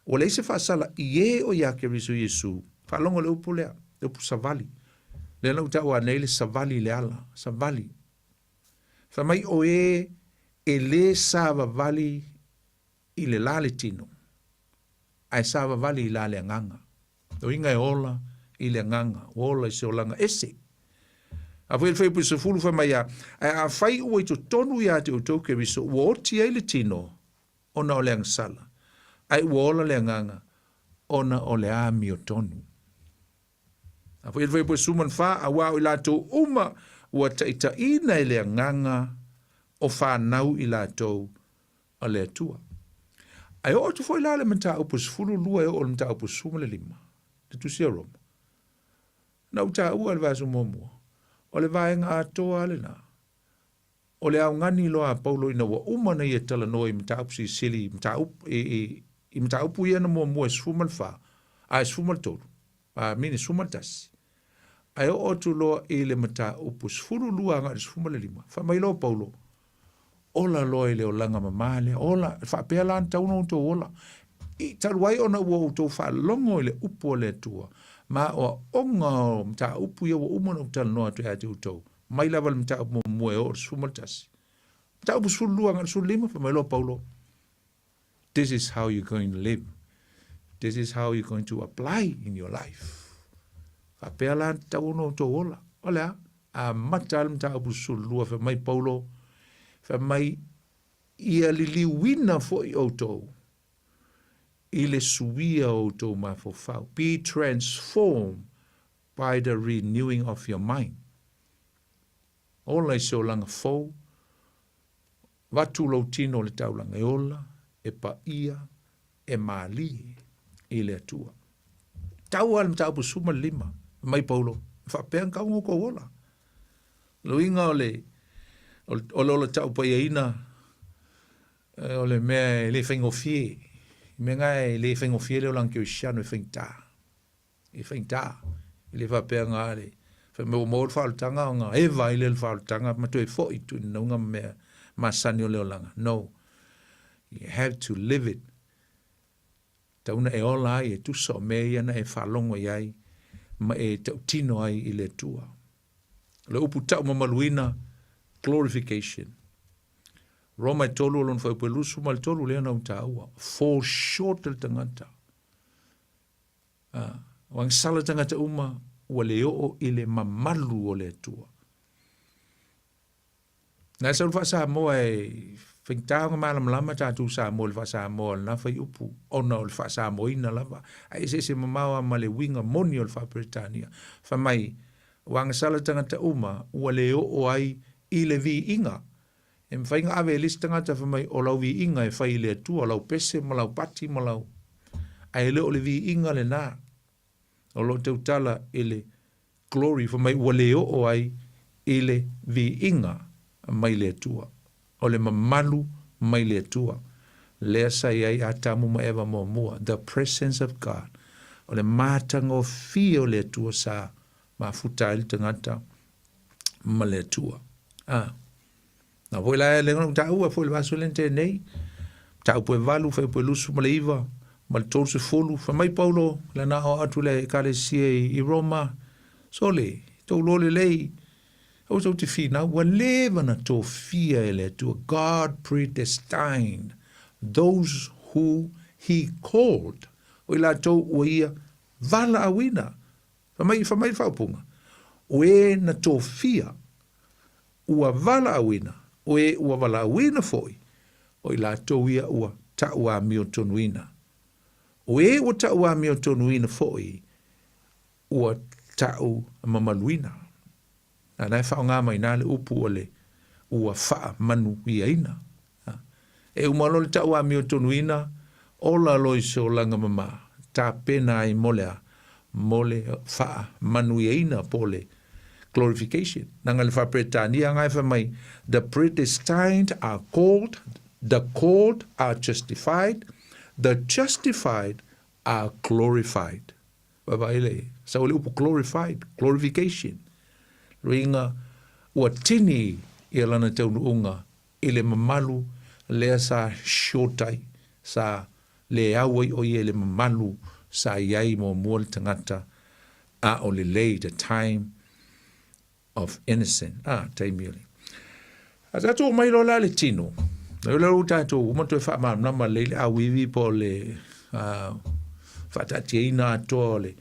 ua leai se faasala i e o ia Keriso Iesu. Faalogo le upu lea, le upu savali. Lea na ou taua nei le savali i le ala, savali. Fai mai o e e lē savavali i le la le tino, ae savavali i la le agaga. O uiga e ola i le agaga, ua ola i se olaga ese. A foi le fuaiupu 10 fai mai a, ae afai ua i totonu ia te outou Keriso, ua oti ai le tino ona o le agasala, ae ua ola le agaga ona o le amiotonu. A foi le fuaiupu 14, auā o i latou uma ua taitaiina e le agaga o fanau i latou a le Atua. Ae oo atu foi la le mataupu 12 e oo i le mataupu 15, le tusi a Roma. Na ou taua i le vaiaso muamua, o le vaega atoa lava lena, o le augani loa a Paulo ina ua uma ona ia talanoa i mataupu silisili i mataupu, i, i, i mataupu ia na muamua e 14, a e 13, a mine 11. Ae oo atu loa i le mataupu 12 agai i le 15, fai mai loa Paulo, Ola loa i le olaga mama lea, ola, faapea la ona tatau ona outou ola. I talu ai ona ua outou faalogo i le upu a le Atua, ma aoaoga o mataupu ia ua uma ona ou talanoa atu ia te outou, mai lava i le mataupu muamua e oo i le 11. Mataupu 12 agai i le 15, fai mai loa Paulo, This is how you're going to live. This is how you're going to apply in your life. Faapea la tatau ona outou ola. O le a? Amata le mataupu 12, fai mai Paulo, fai mai, ia liliuina foi outou i le suia o outou mafaufau. Be transformed by the renewing of your mind. Ola i se olaga fou, Avatu lou tino i le taulaga e ola, e paia, e mālie i le Atua. Tau lava le mataupu 15, mai Paulo, e faapea na tau kou ola. Le uiga o le, o le ola tau paiaina, eh, o le mea e le faigofie. I mea nga e le faigofie le olaga kerisiano e faigata. E faigata. E le faapea nga le fai mai ua maua le faaolataga ona eva ai lea le faaolataga ma toe foi i tuuninauga ma mea masani o le olaga. No. You have to live it. Tau na e ola ai e tusa o mea ia na e faalogo i ai ma e tautino ai i le Atua. O le upu taumamaluina, glorification. Roma e tolu o lona fuaiupu e 23 lea na ou taua. Fall short le tagata. Ā, ua agasala tagata uma ua le oo i le mamalu o le Atua. Na e sau le faa-Samoa e faigata ona malamalama tatou Samoa i le faa-Samoa o lena fuaiupu ona o le faa-Samoaina lava, ae eseese mamao lava ma le uiga moni o le faa-Peretania. Fai mai, ua agasala tagata uma ua le oo ai i le viiga E mafai ona ave e le isi tagata fai mai o lau viiga e fai i le Atua, o lau pese ma lau pati ma lau... Ae le o le viiga lena. O lo o tautala i le glory fai mai ua le oo ai i le viiga mai le Atua. O le mamalu mai le Atua. Lea sa i ai Atamu ma Eva muamua, the presence of God. O le matagofie o le Atua sa mafuta ai le tagata ma le Atua. A. Na foi la e le ngona taua foi le vaso le tenei. Tau pue valu, fai pue lusu ma le iva, ma le tolu sefulu. Fai mai Paulo, le na o atu le ekalesia i, i Roma. Sole, tou lo lelei, aua tou te finau, ua leva na tofia e le Atua. God predestined those who he called. O i latou ua ia Valaauina. Fai mai, fai mai le faaupuga, o e na tofia ua valaauina, o e ua valaauina foi, o i latou ia ua tauamiotonuina. O e ua tauamiotonuina foi, ua tau mamaluina. A la e faaaoga mai i ina le upu o le ua faamanuiaina. E uma loa le tau amiotonuina, ola loa i se olaga mama, tapena ai mo le a? Mo le faamanuiaina po o le glorification. Leaga le Faa-Peretania nga e fai mai, the predestined are called, the called are justified, the justified are glorified. Vaavaai le sau o le upu glorified, glorification. Luiga ua tini ia lana taunuuga i le mamalu lea sa short ai, sa le au ai o ia i le mamalu sa i ai muamua le tagata a o lelei, the time of innocent. Ah, taimi o le. A tatou omai loa la le tino, o lea ua tatou uma toe faamalamalama lelei le auivi po o le faataatiaina atoa o le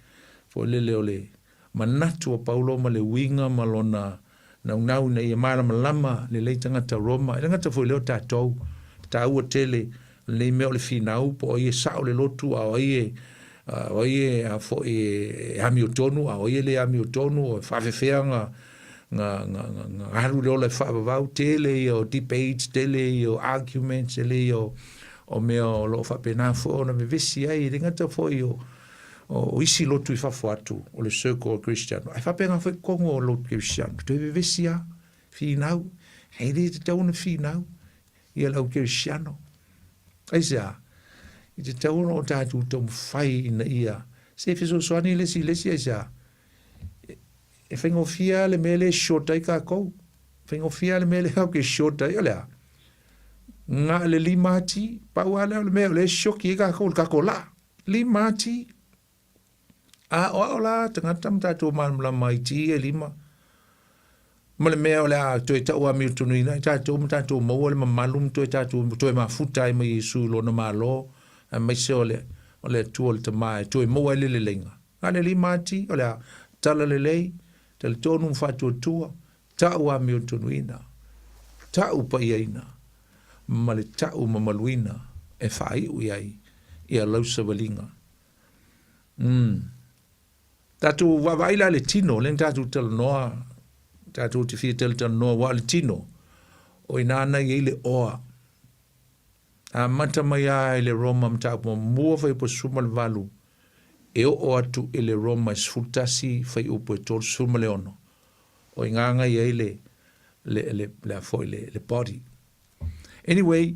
foi lele o le manatu o Paulo ma le uiga ma lona naunau ina ia malamalama lelei tagata Roma. E le gata foi lea o tatou, taua tele lenei mea o le finau po o ai e sao le lotu a o ai e o ai e a foi e amiotonu a o ai e le amiotonu o e faafefea ga ga ga ga alu le ola e faavavau tele ia o debates tele ia o arguments tele ia o o mea o lo o faapena foi ona vevesi ai e le gata foi o o isi lotu i fafo atu o le circle o Kristiano ae faapena foi totonu o lotu Kristiano toe vevesi lava finau e le tatau ona finau ia le au kerisiano. Aisea? I tatau ona o tatou taumafai ina ia se fesoasoani le isi i le isi, aisea? E faigofie lava le mea lea e short ai tatou. Faigofie lava le mea lea tatou te short ai, o le a? Na o le limati, pau lava lea o le mea o lea e sioki ai tatou, le tatou laa. Limati. A o ao la tagata ma tatou malamalama i ti e lima ma le mea o le a toe tau amiotonuina ai tatou ma tatou maua le mamalu ma toe tatou toe mafuta ai ma Iesu i lona Malo, aemaise o le o le Atua o le Tama e toe maua ai le leleiga. Na le lima ati o le a tala lelei, talitonu ma faatuatua, tau amiotonuina, tau paiaina, ma le tau mamaluina e faaiu i ai ia lau savaliga. Umm. Tatou vaavaai la i le tino, lea na tatou talanoa, tatou te fia talatalanoa, aua o le tino, o i ina na i ai le oa. Amata mai lava i le Roma mataupu muamua fuaiupu e 18, e oo atu i le Roma e 11 fuaiupu e 36, o i ina na i ai le, le, le, le, a foi, le, le body. Anyway,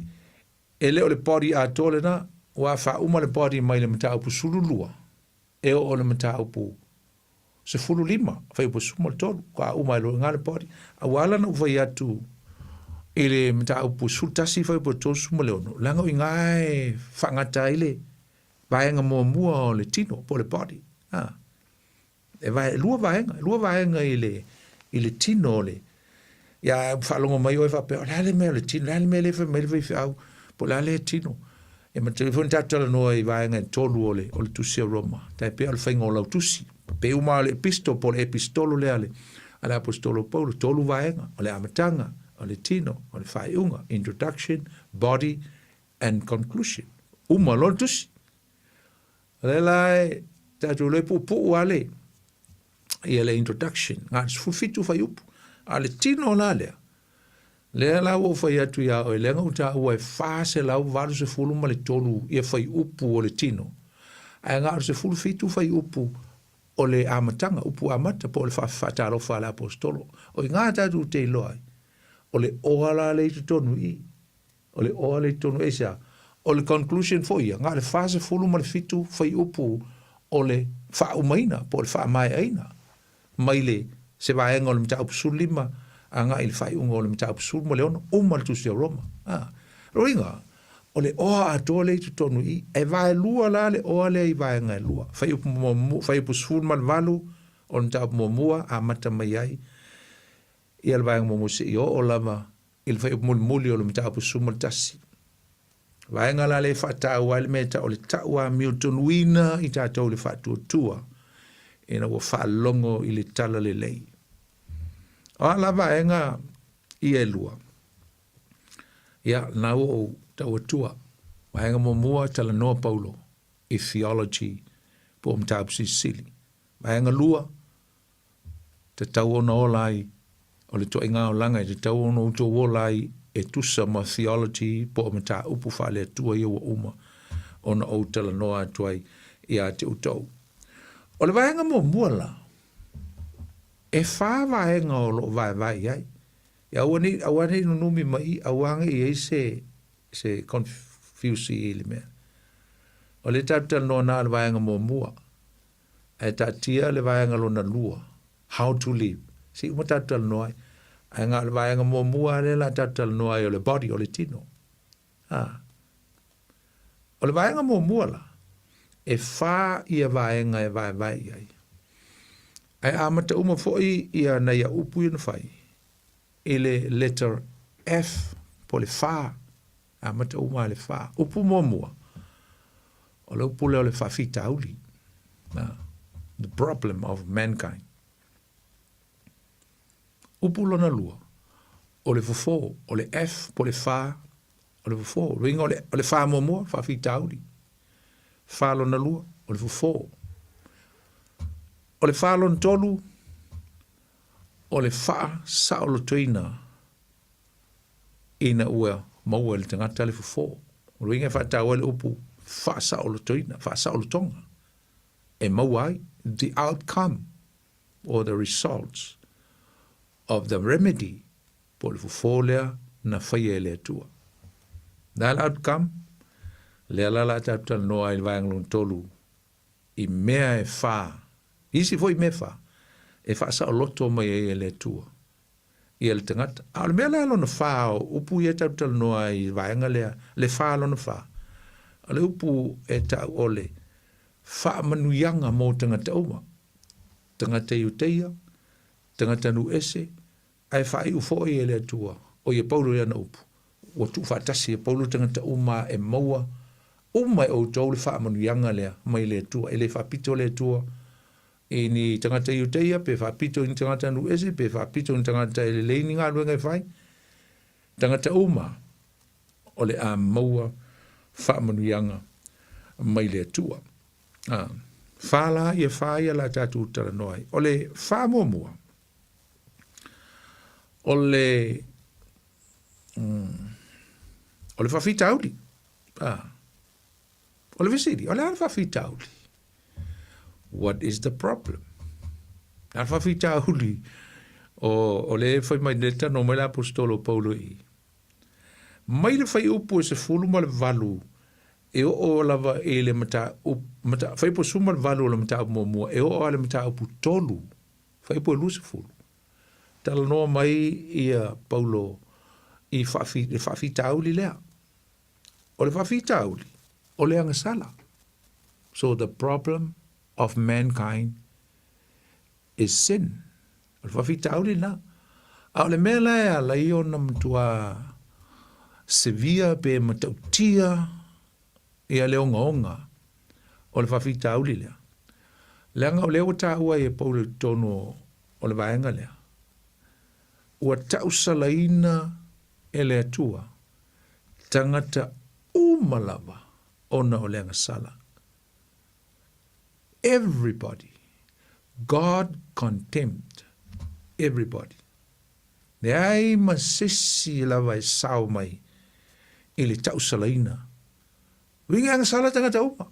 E le o le body atoa lena, ua faauma le body mai le mataupu 12 e oo i le mataupu 15, fuaiupu 13, ua uma ai loa i ina le body. A ua ala ona ou fai atu i le mataupu 11, fuaiupu 36, leaga o i ina e faagata ai le vaega muamua o le tino po o le body. A. E vae, lua vaega, lua vaega i le, i le tino o le, ia faalogo mai oe faapea, o le a le mea o le tino, o le a le mea lea e fai mai le faifeau, po o le a lea tino. E manatua foi na tatou talanoa i vaega e tolu o le, o le tusi a Roma, tai pei o le faiga o lau tusi. Pei uma o le epistol po o le epistolo lea a le, a le aposetolo o Paulo, tolu vaega, o le amataga, o le tino, o le faaiuga, introduction, body and conclusion. Uma loa le tusi. O lea la e tatou iloa e puupuu lava le, ia le introduction, na o le 17 fuaiupu. A o le tino la lea, lea la ua ou fai atu iā oe, lea na ou taua e 483 ia fuaiupu o le tino, ae na o le 17 fuaiupu o le amataga, upu amata po o le faatalofa a le Aposetolo. O i ina tatou te iloa ai, o le oa la lea i totonu i i. O le oa lea i totonu aisea? O le conclusion foi ia, na o le 47 fuaiupu o le faaumaina po o le faamaeaina mai le se vaega o le mataupu 15 agai i le faaiuga o le mataupu 16, uma le tusi a Roma. A. Lona uiga, o le oa atoa lea i totonu i i. E vaelua la le oa lea i vaega e lua. Fuaiupu muamua, fuaiupu 18 o le mataupu muamua amata mai ai ia le vaega muamua seia oo lava i le fuaiupu mulimuli o le mataupu 11. Vaega la lea e faataua ai le mea e tau o le tauamiotonuina i tatou i le faatuatua ina ua faalogo i le talalelei. O a la vaega ia e lua? Ia, lena ua ou tau atua. Vaega muamua, talanoa Paulo i theology po o mataupu silisili. Vaega lua, tatau ona ola ai, o le toaiga olaga e tatau ona outou ola ai e tusa ma theology po o mataupu faale-Atua ia ua uma ona ou talanoa atu ai ia te outou. O le vaega muamua la, e whā vaega o loo vaevae i ai. Ia aua nei, aua nei nunumi mai i, aua nei i ai se, se confuse i le mea. O le tatou talanoa na o le vaega muamua. Ae taatia le vaega lona lua, how to live. Se i uma tatou talanoa ai. Ae na o le vaega muamua lea la tatou talanoa ai o le body, o le tino. Ha. O le vaega muamua la, e whā ia vaega e vaevae i ai. Ae amata uma foi ia nai a upu ia na whai, i le letter F, po le whā, Amata uma le whā. Upu muamua, o le upu lea o le faafitauli. The problem of mankind. Upu lona lua, o le fofo, o le F po le whā, o le fofo. Uiga o le, o le whā muamua, faafitauli. Whā lona lua, o le fofo. O le whā lona tolu, o le wha saolotoina ina ua maua e le tagata le fofo. O le uiga e faataua ai le upu faasaolotoina, faasaolotoga, e maua ai the outcome or the results of the remedy po o le fofo lea na faia e le Atua. Le a le outcome? Lea la la tatou talanoa ai i le vaega lona tolu i mea e whā, isi foi mea e whā, e faasaoloto mai ai e le Atua ia le tagata. A o le mea la lona whā o upu ia tatou talanoa ai i le vaega lea, le whā lona whā, o le upu e tau o le faamanuiaga mō tagata uma, tagata Iuteia, tagata nuu ese, ae faaiu foi e le Atua, o ia Paulo i ana upu, ua tuufaatasi e Paulo tagata uma e maua uma e outou le faamanuiaga lea mai le Atua. E le faapito le Atua i ni tagata Iuteia, pe faapito i ni tagata nuu ese, pe faapito i ni tagata e lelei ni galuega e fai. Tagata uma o le a maua faamanuiaga mai le Atua. A, whā la, ia whā ia la tātou talanoa ai. O le whā muamua, o le, o le whawhitauli. A, O le fesili, o le a le faafitauli? What is the problem? A le faafitauli, o, o le fai mai le tano mai le apostolo Paulo i. Mai le fuaiupu e 18 e oo lava i le mataupu, mata, fuaiupu 18 o le mataupu muamua, e oo a le mataupu 3, fuaiupu e 20. Talanoa mai ia Paulo i faafi, le faafitauli lea. O le faafitauli, o le agasala. So the problem of mankind is sin. O le faafitauli lena. A o le mea la e ala ai ona matua severe pe matautia ia le ogaoga o le faafitauli lea, leaga o lea ua taua ai e Paulo i totonu o le vaega lea, ua tausalaina e le Atua tagata uma lava ona o le agasala. Everybody. God contemned everybody. Leai ma sesi lava e sao mai i le tausalaina. Uiga e agasala tagata uma.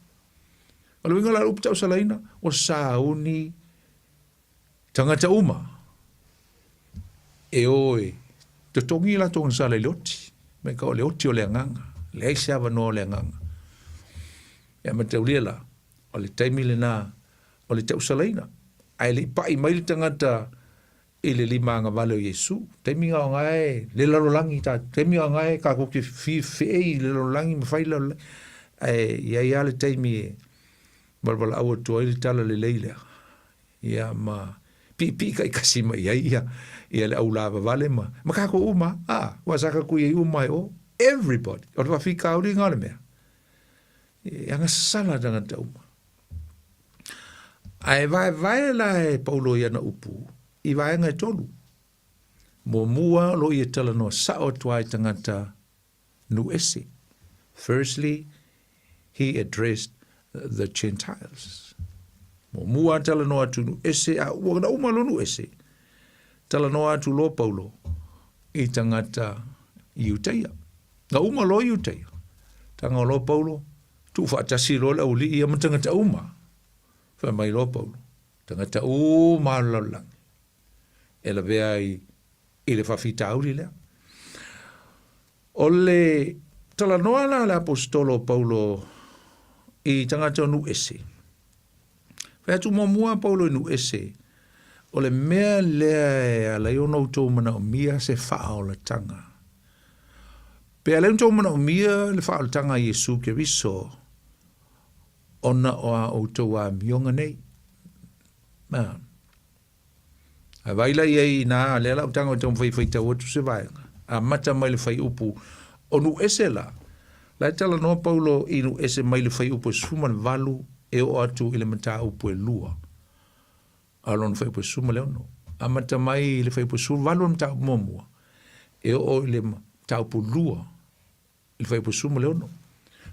O le uiga o la upu tausalaina, ua sauni Tagata uma e o e totogi i latou agasala i le oti, me ka o le oti o le agaga, leai se avanoa o le agaga. Ia mataulia la, o le taimi lena o le tausalaina, ae le i pai mai le tagata i le lima agavale o Iesu. Taimi nga e le lalolagi ta, taimi nga e kākou te fee i le lalolagi ma fai le lalolagi. Ae iai lava le taimi e walawalaau atu ai le tala lelei lea. Ia ma piipii taitasi mai ai ia, ia le au lavavale ma, ma kākou uma, a, ua sa kākou i ai uma e o. Everybody. O le faafitauli lena o le mea. E agasala tagata uma. Ae vaevae la e Paulo i ana upu i vaega e tolu. Muamua o lo o ia talanoa sao atu ai i tagata nuu ese. Firstly, he addressed the Gentiles. Muamua talanoa atu nuu ese, a ua na uma lo nuu ese. Talanoa atu loa Paulo i tagata Iutaia. Na uma loa Iutaia. Taga loa Paulo, tuufaatasi loa le aualii ia ma tagata uma. Fai mai loa Paulo, tagata uma o le lalolagi e lavea ai i le faafitauli lea. O le talanoa la a le aposetolo o Paulo i tagata o nuu ese. Fai atu muamua Paulo i nuu ese, o le mea lea e ala ai ona outou manaomia se faaolataga. Pe ala ai ona outou manaomia le faaolataga a Iesu Keriso ona o a outou amioga nei. Na. Ae vaai la i ai inā, lea la ua tago e taumafai e faitau atu se vaega, amata mai le fuaiupu o nuu ese la. La e talanoa Paulo i nuu ese mai le fuaiupu e 18 e oo atu i le mataupu e lua, a o lona fuaiupu e 16. Amata mai i le fuaiupu e 18 o le mataupu muamua e oo i le mataupu lua i le fuaiupu 16.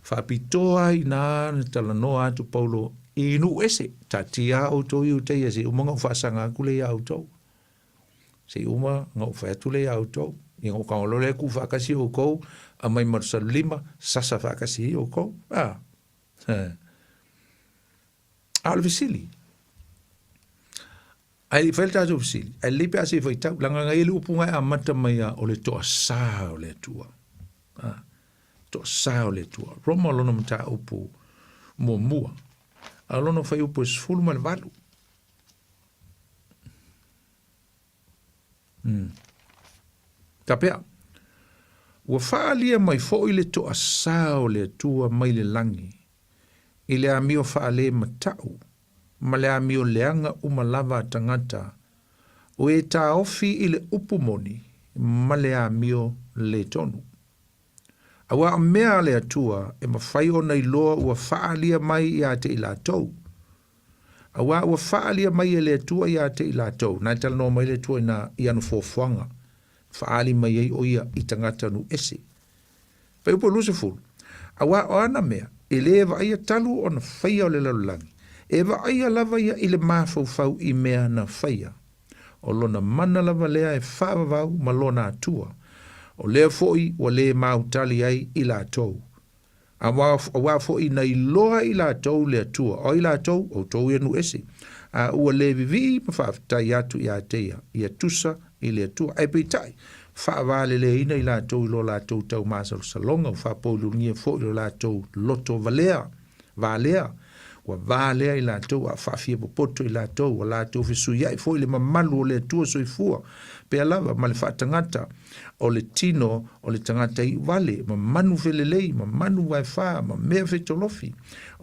Faapitoa ai inā na talanoa atu Paulo i nuu ese, taatia outou Iutaia se i uma ona ou faasaga atu lea iā outou. Se i uma ona ou fai atu lea iā outou. Ia ona ou tago loa lea tuu faatasi outou, aumai ma salulima, sasa faatasi ai outou. A, a o le fesili, Ae le i fai le tatou fesili, ae lelei pe a se i faitau, leaga na i ai le upu na e amata mai a o le toasā o le Atua. A, toasā o le Atua. Roma o lona mataupu muamua, a o lona fuaiupu e 18. Hmm. Faapea, ua faaalia mai foi le toasā o le Atua mai le lagi, i le amio faalemata'u ma le amio leaga uma lava a tagata, o e taofi i le upu moni ma le amio le tonu. Auā o mea a le Atua e mafai ona iloa ua faaalia mai iā te i latou. Auā ua faaalia mai e le Atua iā te i latou, na e talanoa mai le Atua inā i ana fuafuaga, faaali mai ai o ia i tagata nuu ese. Fuaiupu 20, Auā o ana mea, e lē vaaia talu ona faia o le lalolagi, e vaaia lava ia i le mafaufau i mea na faia. O lona mana lava lea e faavavau ma lona Atua. O lea foi ua lē mautali ai i latou. Auā foi na iloa i latou le Atua, o ai latou? Outou ia nuu ese. A ua lē vivii ma faafetai atu iā te ia, ia tusa i le Atua. Ae peitai, faavaleleina i latou i lo latou taumasalosaloga, ua faapoulugia foi lo latou loto valea, valea, ua valea i latou a faafiapopoto i latou, ua latou fesuiaʻi foi le mamalu o le Atua soifua, pea lava ma le faatagata o le tino o le tagata iu vale, ma manu felelei, ma manu vaefā, ma mea fetolofi.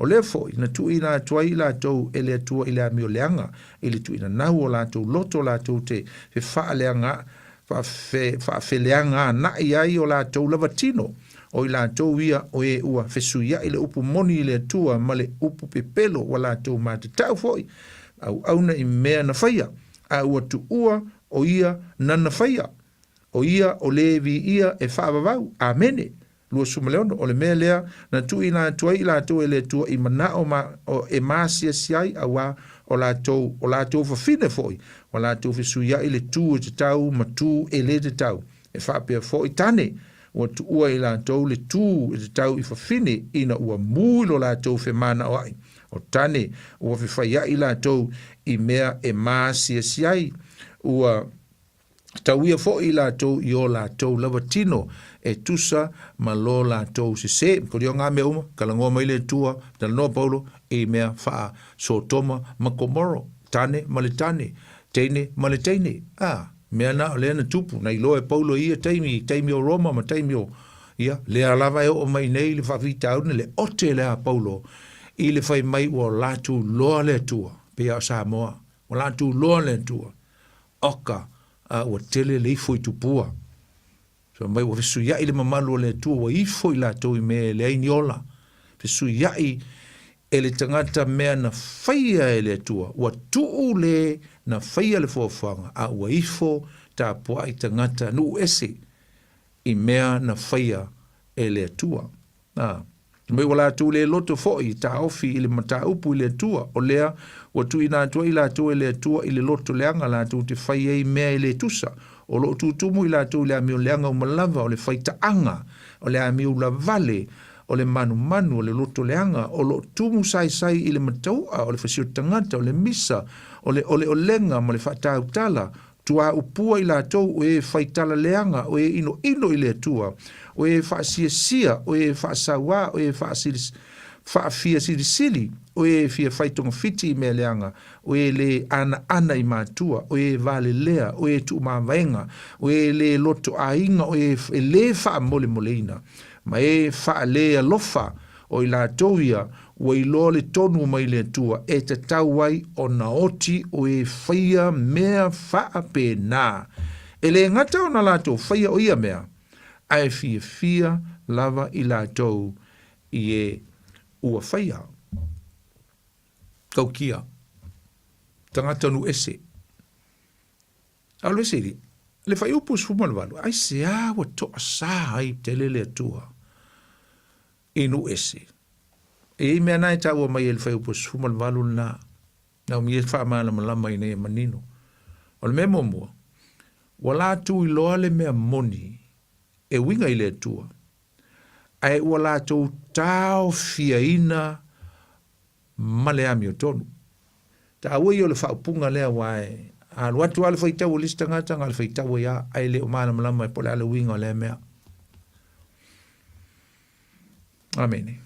O lea foi na tuuina atu ai i latou e le Atua i le amio leaga, i le tuuinanau o latou loto latou te fefaaleaga, faafeleaganaʻi ai o latou lava tino, o i latou ia o e ua fesuiaʻi le upu moni i le Atua ma le upu pepelo ua latou matatau foi auauna i mea na faia, a ua tuua o ia nana faia, o ia o le viia e faavavau. Amene. 26, o le mea lea na tuuina atu ai i latou e le Atua i manao ma, o, e maasiasi ai, auā o latou, o latou fafine foi, ua latou fesuiaʻi le tū e tatau ma tū e lē tatau. E faapea foi tane, ua tuua i latou le tū e tatau i fafine ina ua mū i lo latou femanaoaʻi. O tane, ua fefaiaʻi latou i mea e maasiasi ai, ua Tauia foi i latou i o latou lava tino e tusa ma lo latou sesē. Koli o ngā mea uma, talanoa mai le Atua, talanoa Paulo i mea whaa Sotoma ma Komoro, tane ma le tane, teine ma le teine. A, mea na o lea na tupu, na iloa e Paulo i ia taimi, i taimi o Roma ma taimi o, ia, lea lava e oo mai nei le faafitauli, le ote lea a Paulo i le fai mai ua latou loa le Atua, pei a o Samoa, ua latou loa le Atua. Oka, a ua tele le ifo i tupua. Fai mai ua fesuiaʻi le mamalu o le Atua ua ifo i latou i mea e leai ni ola. Fesuiaʻi e le tagata mea na faia e le Atua, ua tuu le na faia le foafoaga, a ua ifo tapuaʻi tagata nuu ese i mea na faia e le Atua. Ā, mai ua latou le loto foi e taofi i le mataupu i le Atua, o lea ua tuuina atu ai i latou e le Atua i le loto leaga latou te fai ai mea e le tusa, o lo o tutumu i latou i le amio leaga uma lava o le faitaaga, o le amio ulavale, o le manumanu, o le loto leaga, o lo o tumu saisai i le matau'a, o le fasioti tagata, o le misa, o le oleolega ma le faatautala, Tuaupua i latou o e fai tala leaga, o e inoino i le Atua, o e faasiasia, o e faasauā, o e faafiasilisili, o e fia fai togafiti i mea leaga, o e lē anaana i matua, o e valelea, o e tuumavaega, o e lē loto aiga, o e lē faamolemoleina, ma e faalē alofa, o i latou ia ua iloa le tonu mai le Atua e tatau ai ona oti o e faia mea faapena. E le gata ona latou faia o ia mea, ae fiafia lava i latou i e ua faia. Taukia, tagata nuu ese. Alu ese i le fuaiupu 18, aisea ua toasā ai tele le Atua i nuu ese? E i ai mea na e taua mai e le fuaiupu 18 lena, na umi e faamalamalama ina ia manino. O le mea muamua, ua latou iloa le mea moni e uiga i le Atua, ae ua latou taofiaina ma le amiotonu. Taua ia o le faaupuga lea aua e alu atu lava le faitau a le isi tagata na o le faitau ai lava ae le o malamalama po o le a le uiga o lea mea. Amene.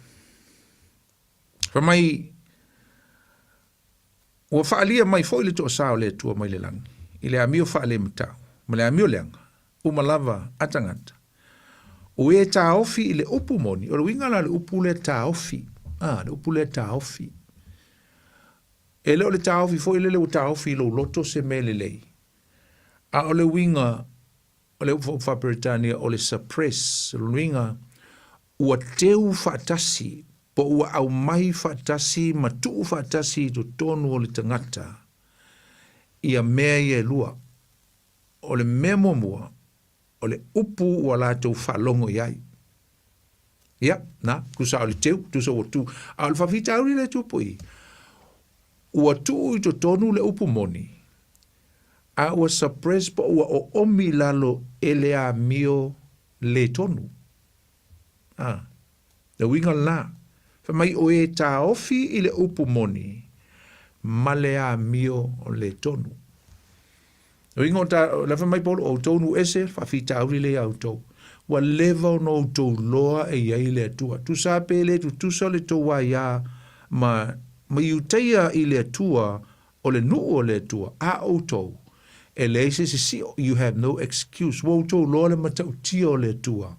Fai mai, ua faaalia mai foi le toasā o le Atua mai le lagi, i le amio faalematau, ma le amio leaga, uma lava a tagata. O e taofi i le upu moni, o le uiga la o le upu lea taofi, a, le upu lea taofi. E le o le taofi foi lele ua taofi i lou loto se mea lelei, a o le uiga o le upu faa-Peretania o le suppress, o lona uiga ua teu faatasi po ua aumai faatasi ma tuu faatasi i totonu o le tagata ia mea ia e lua. O le mea muamua, o le upu ua latou faalogo i ai. Ia, na, tusa o le teu, tusa ua tu. A o le faafitauli lea e tupu i, ua tuu i totonu le upu moni, a ua suppress po ua oomi i lalo e le amio le tonu. A, le uiga lena, fai mai o e taofi i le upu moni ma le amio le tonu. Le uiga o ta, le fai mai Paulo, o outou nuu ese, faafitauli lea ia outou. Ua leva ona outou loa e i ai le Atua. Tusa pe le tutusa le tou aia ma, ma Iutaia i le Atua, o le nuu o le Atua, a outou, e leai se isi sio, you have no excuse. Ua outou loa le matautia o le Atua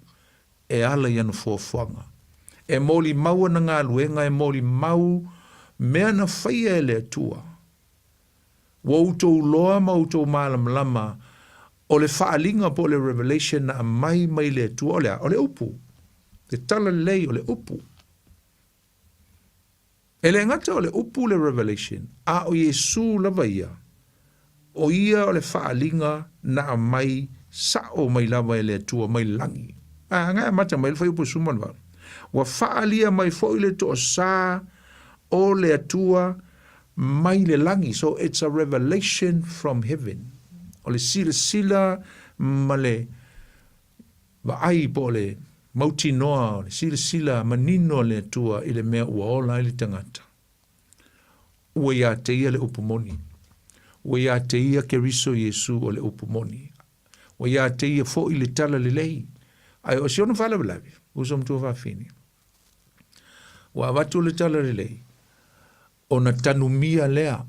e ala i ana foafoaga. E molimau ana galuega, e molimau mea na faia e le Atua. Ua outou loa ma outou malamalama o le faaaliga po o le revelation na aumai mai le Atua, o le a? O le upu. Le tala lelei o le upu. E le gata o le upu le revelation, a o Iesu lava ia, o ia o le faaaliga na aumai sa'o mai lava e le Atua mai le lagi. A agai amata mai le fuaiupu 18. Ua faaalia mai foi le toasā o le Atua mai le lagi. So it's a revelation from heaven. O le silasila ma le Vaai po o le mautinoa o le silasila manino a le Atua i le mea ua ola ai le tagata. Ua iā te ia le upu moni. Ua iā te ia Keriso Iesu o le upu moni. Ua iā te ia foi le tala lelei. Ae o si ona faalavelave, uso matua fafine, ua avatu le tala lelei, ona tanumia lea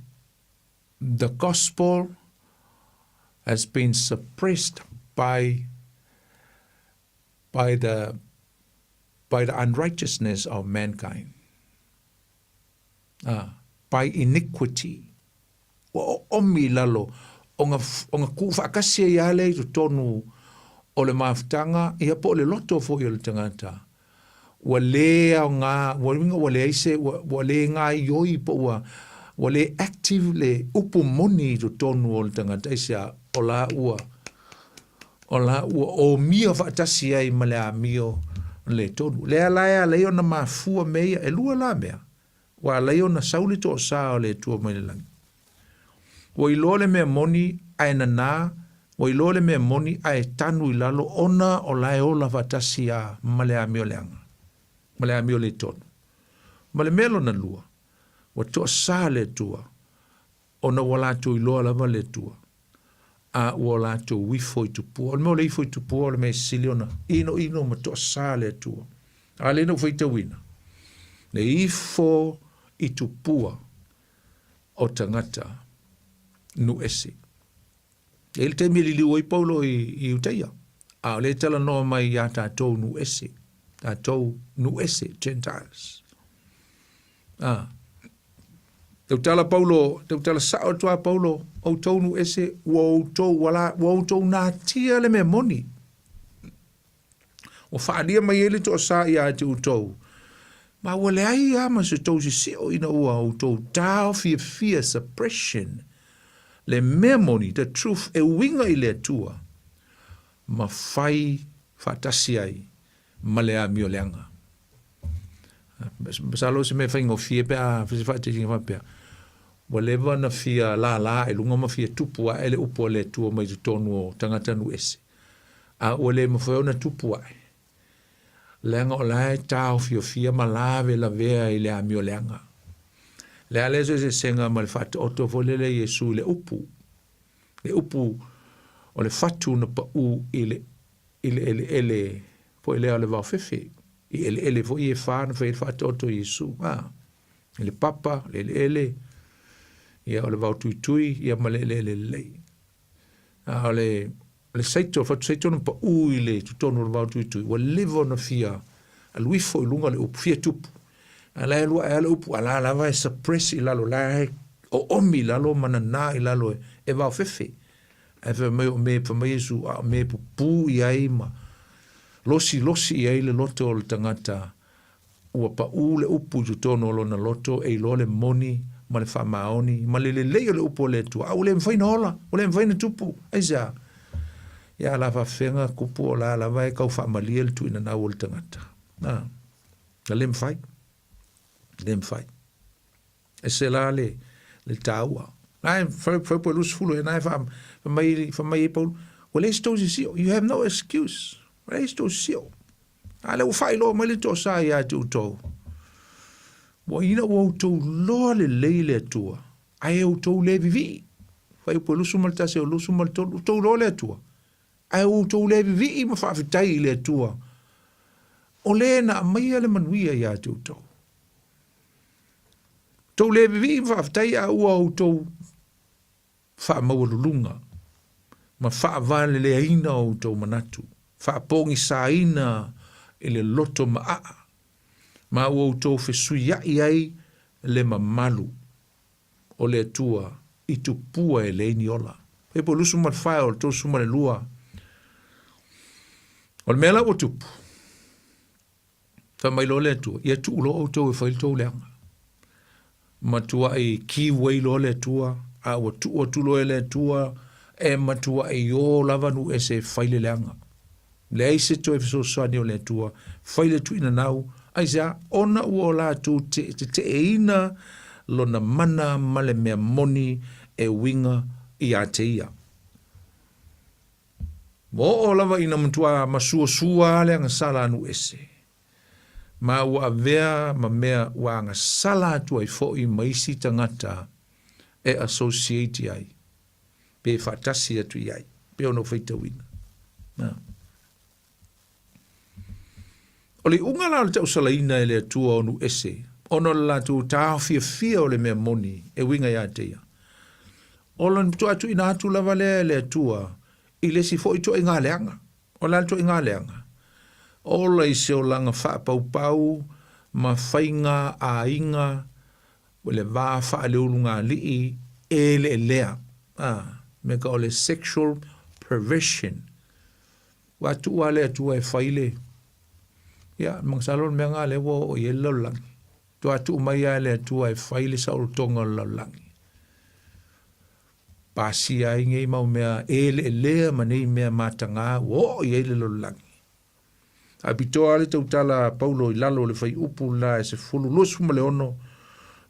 The gospel has been suppressed by by the by the unrighteousness of mankind. Ah, by iniquity. Ua oomi i lalo, ona, ona kuu faatasi ai lava lea i totonu O le mafutaga, ia po o le loto foi o le tagata, ua lē aoga, ua uiga ua leai se, ua, ua lē gaoioi po ua, ua lē active le upu moni i totonu o le tagata, aisea? O la ua, o la ua omia faatasi ai ma le amio lē tonu. Lea la e ala ai ona mafua mea ia, e lua la mea, Ua ala ai ona sau le toasā o le Atua mai le lagi. Ua iloa le mea moni ae nanā, ua iloa le mea moni ae tanu i lalo ona o la e ola faatasi a ma le amio leaga, ma le amio le tonu. Ma le mea lona lua, ua toasā le Atua ona ua latou iloa lava le Atua, a ua latou ifo i tupua. O le mea o le ifo i tupua o le mea e sili ona inoino ma toasa le Atua. A lea na ou faitauina, le ifo i tupua o tagata nuu ese. E i ai le taimi e liliu ai Paulo i, i Iutaia, a o lea e talanoa mai iā tatou nuu ese, tatou nuu ese, Gentiles. A. Tautala Paulo, tautala sao atu a Paulo, outou nuu ese, ua outou, ua, la, ua outou natia le mea moni. Ua faalia mai ai le toasā iā te outou, ma ua leai lava ma se tou sisio ina ua outou taofiofia suppression le mea moni, the truth, e uiga i le Atua, ma fai faatasi ai ma le amio leaga. Masalo o se mea faigofie pe a se faataitaiga faapea, ua leva ona fia lālā i luga ma fia tupu ae le upu a le Atua mai totonu o tagata nuu ese, a ua le mafai ona tupu ae, leaga o la e taofiofia ma lavelavea i le amio leaga. Le a lea se eseesega ma le faataoto foi lele a Iesu i le upu, le upu o le fatu na paʻū i le i le eleele foi lea o le vaofefe, i eleele foi e fa na fai ai le faataoto i Iesu, a, i le papa, le eleele, ia o le vao tuitui, ia ma le eleele lelei. A o le, le saito, fatu saito na paʻū i le totonu o le vao tuitui, ua leva ona fia alu ifo i luga le upu, fia tupu. A la e alu ae lava le upu, a la lava e suppress i lalo, la e oomi i lalo ma nanā i lalo e, e vaofefe. Ae fai mai o me, fai mai Iesu, a o me pupū i ai ma losilosi i ai le loto o le tagata, ua paʻū le upu i totonu o lona loto e iloa le moni ma le faamaoni ma le lelei o le upu a le Atua, a ua le mafai ona ola, ua le mafai ona tupu. Aisea? Ia, a la faafefea kupu o la lava e tau faamalie le tuuinanau o le tagata. A, na le mafai, le mafai. Ese la le, le taua. Na e fai fai po 20 e na e fa mai fa mai e Paulo, ua leai se tou sisio. You have no excuse. Ua leai se tou sisio. A lea ua faailoa mai le toasā iā te outou. Ua ina ua outou loa lelei le Atua, ae outou le vivii. Fai po 21 o 23, outou loa le Atua. Ae ua outou le vivii ma faafetai i le Atua, o le na aumaia le manuia iā te outou. Tou le vivii ma faafetai a ua outou faamaualuluga ma faavaleleaina o outou manatu, faapogisaina i le loto maaa, ma ua outou fesuiai ai le mamalu o le Atua i tupua e leai ni ola. Fai po 24 o le 32. O le mea la ua tupu, Fai mai loa le Atua, Ia tuu loa outou e fai le tou leaga. Matuai give way loa le Atua, a ua tuu atu loa e le Atua, e matuai o lava nuu ese e fai le leaga. Leai se toe fesoasoani o le Atua, fai le tuuinanau, aisea? Ona ua o latou teteeina lona mana ma le mea moni e uiga ia te ia. Ua oo lava ina matua masuasua le agasala a nuu ese, ma ua avea ma mea ua agasala atu ai foi ma isi tagata e associate i ai, pe faatasi atu i ai, pei ona ou faitauina. Na. O le iuga la o le tausalaina e le Atua o nuu ese, ona o le latou taofiofia o le mea moni e uiga ia te ia, o lona matua tuuina atu lava lea e le Atua i le isi foi ituaiga leaga. O le a le ituaiga leaga? Ola i se olaga faapaupau ma faiga aiga o le va faaleulugalii eleelea, a, me ka o le sexual perversion. Ua tuu lava le Atua e fai le, ia, masalo le mea lena lea ua oo i ai le lalolagi. Toa tuu mai lava e le Atua e fai le saolotoga o le lalolagi. Pasia ai nei mau mea eleelea ma nei mea mataga ua oo i ai le lalolagi. A pitoa le tautala a Paulo i lalo o le fuaiupu lena e 10,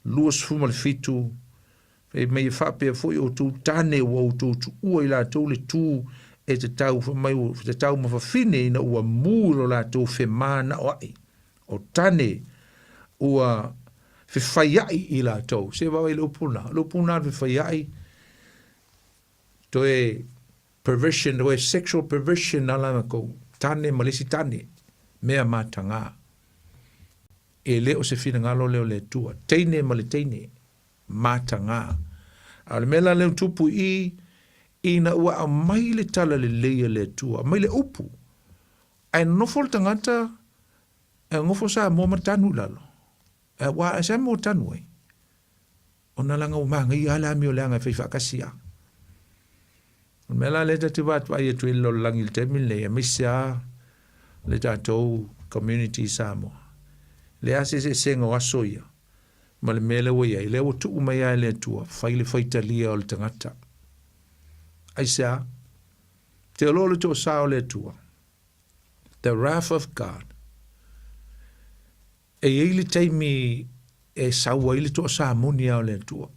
26, 27, fai mai e faapea foi outou tane ua outou tuua i latou le tu e tatau, fai mai ua tatau ma fafine ina ua mu i lo latou femana'oa'i. O tane ua fefaia'i i latou. Se vaavaai i le upu lena. O le upu lena o le fefaia'i, toe perversion, toe sexual perversion ala latou, tane ma le isi tane, mea mataga. E le o se finagalo lea o le Atua. Teine ma le teine, mataga. A o le mea la lea ua tupu i i, ina ua aumai le tala lelei a le Atua, aumai le upu, ae nofo le tagata, ae nofo Samoa ma tanu i lalo. Aua e se mea ua tanu ai? Ona leaga ua manaia lava le amio leaga e fai faatasi lava. O le mea la lea ta te vaavaai atu ai i le lalolagi i le taimi lenei, aemaise lava le tatou community i Samoa. Leai lava se eseesega o aso ia ma le mea lea ua i ai, lea ua tuu mai lava e le Atua, fai le faitalia o le tagata. Aisea? Te oloa le toasa o le Atua. The wrath of God. E i ai le taimi e sau ai le toasa moni lava o le Atua.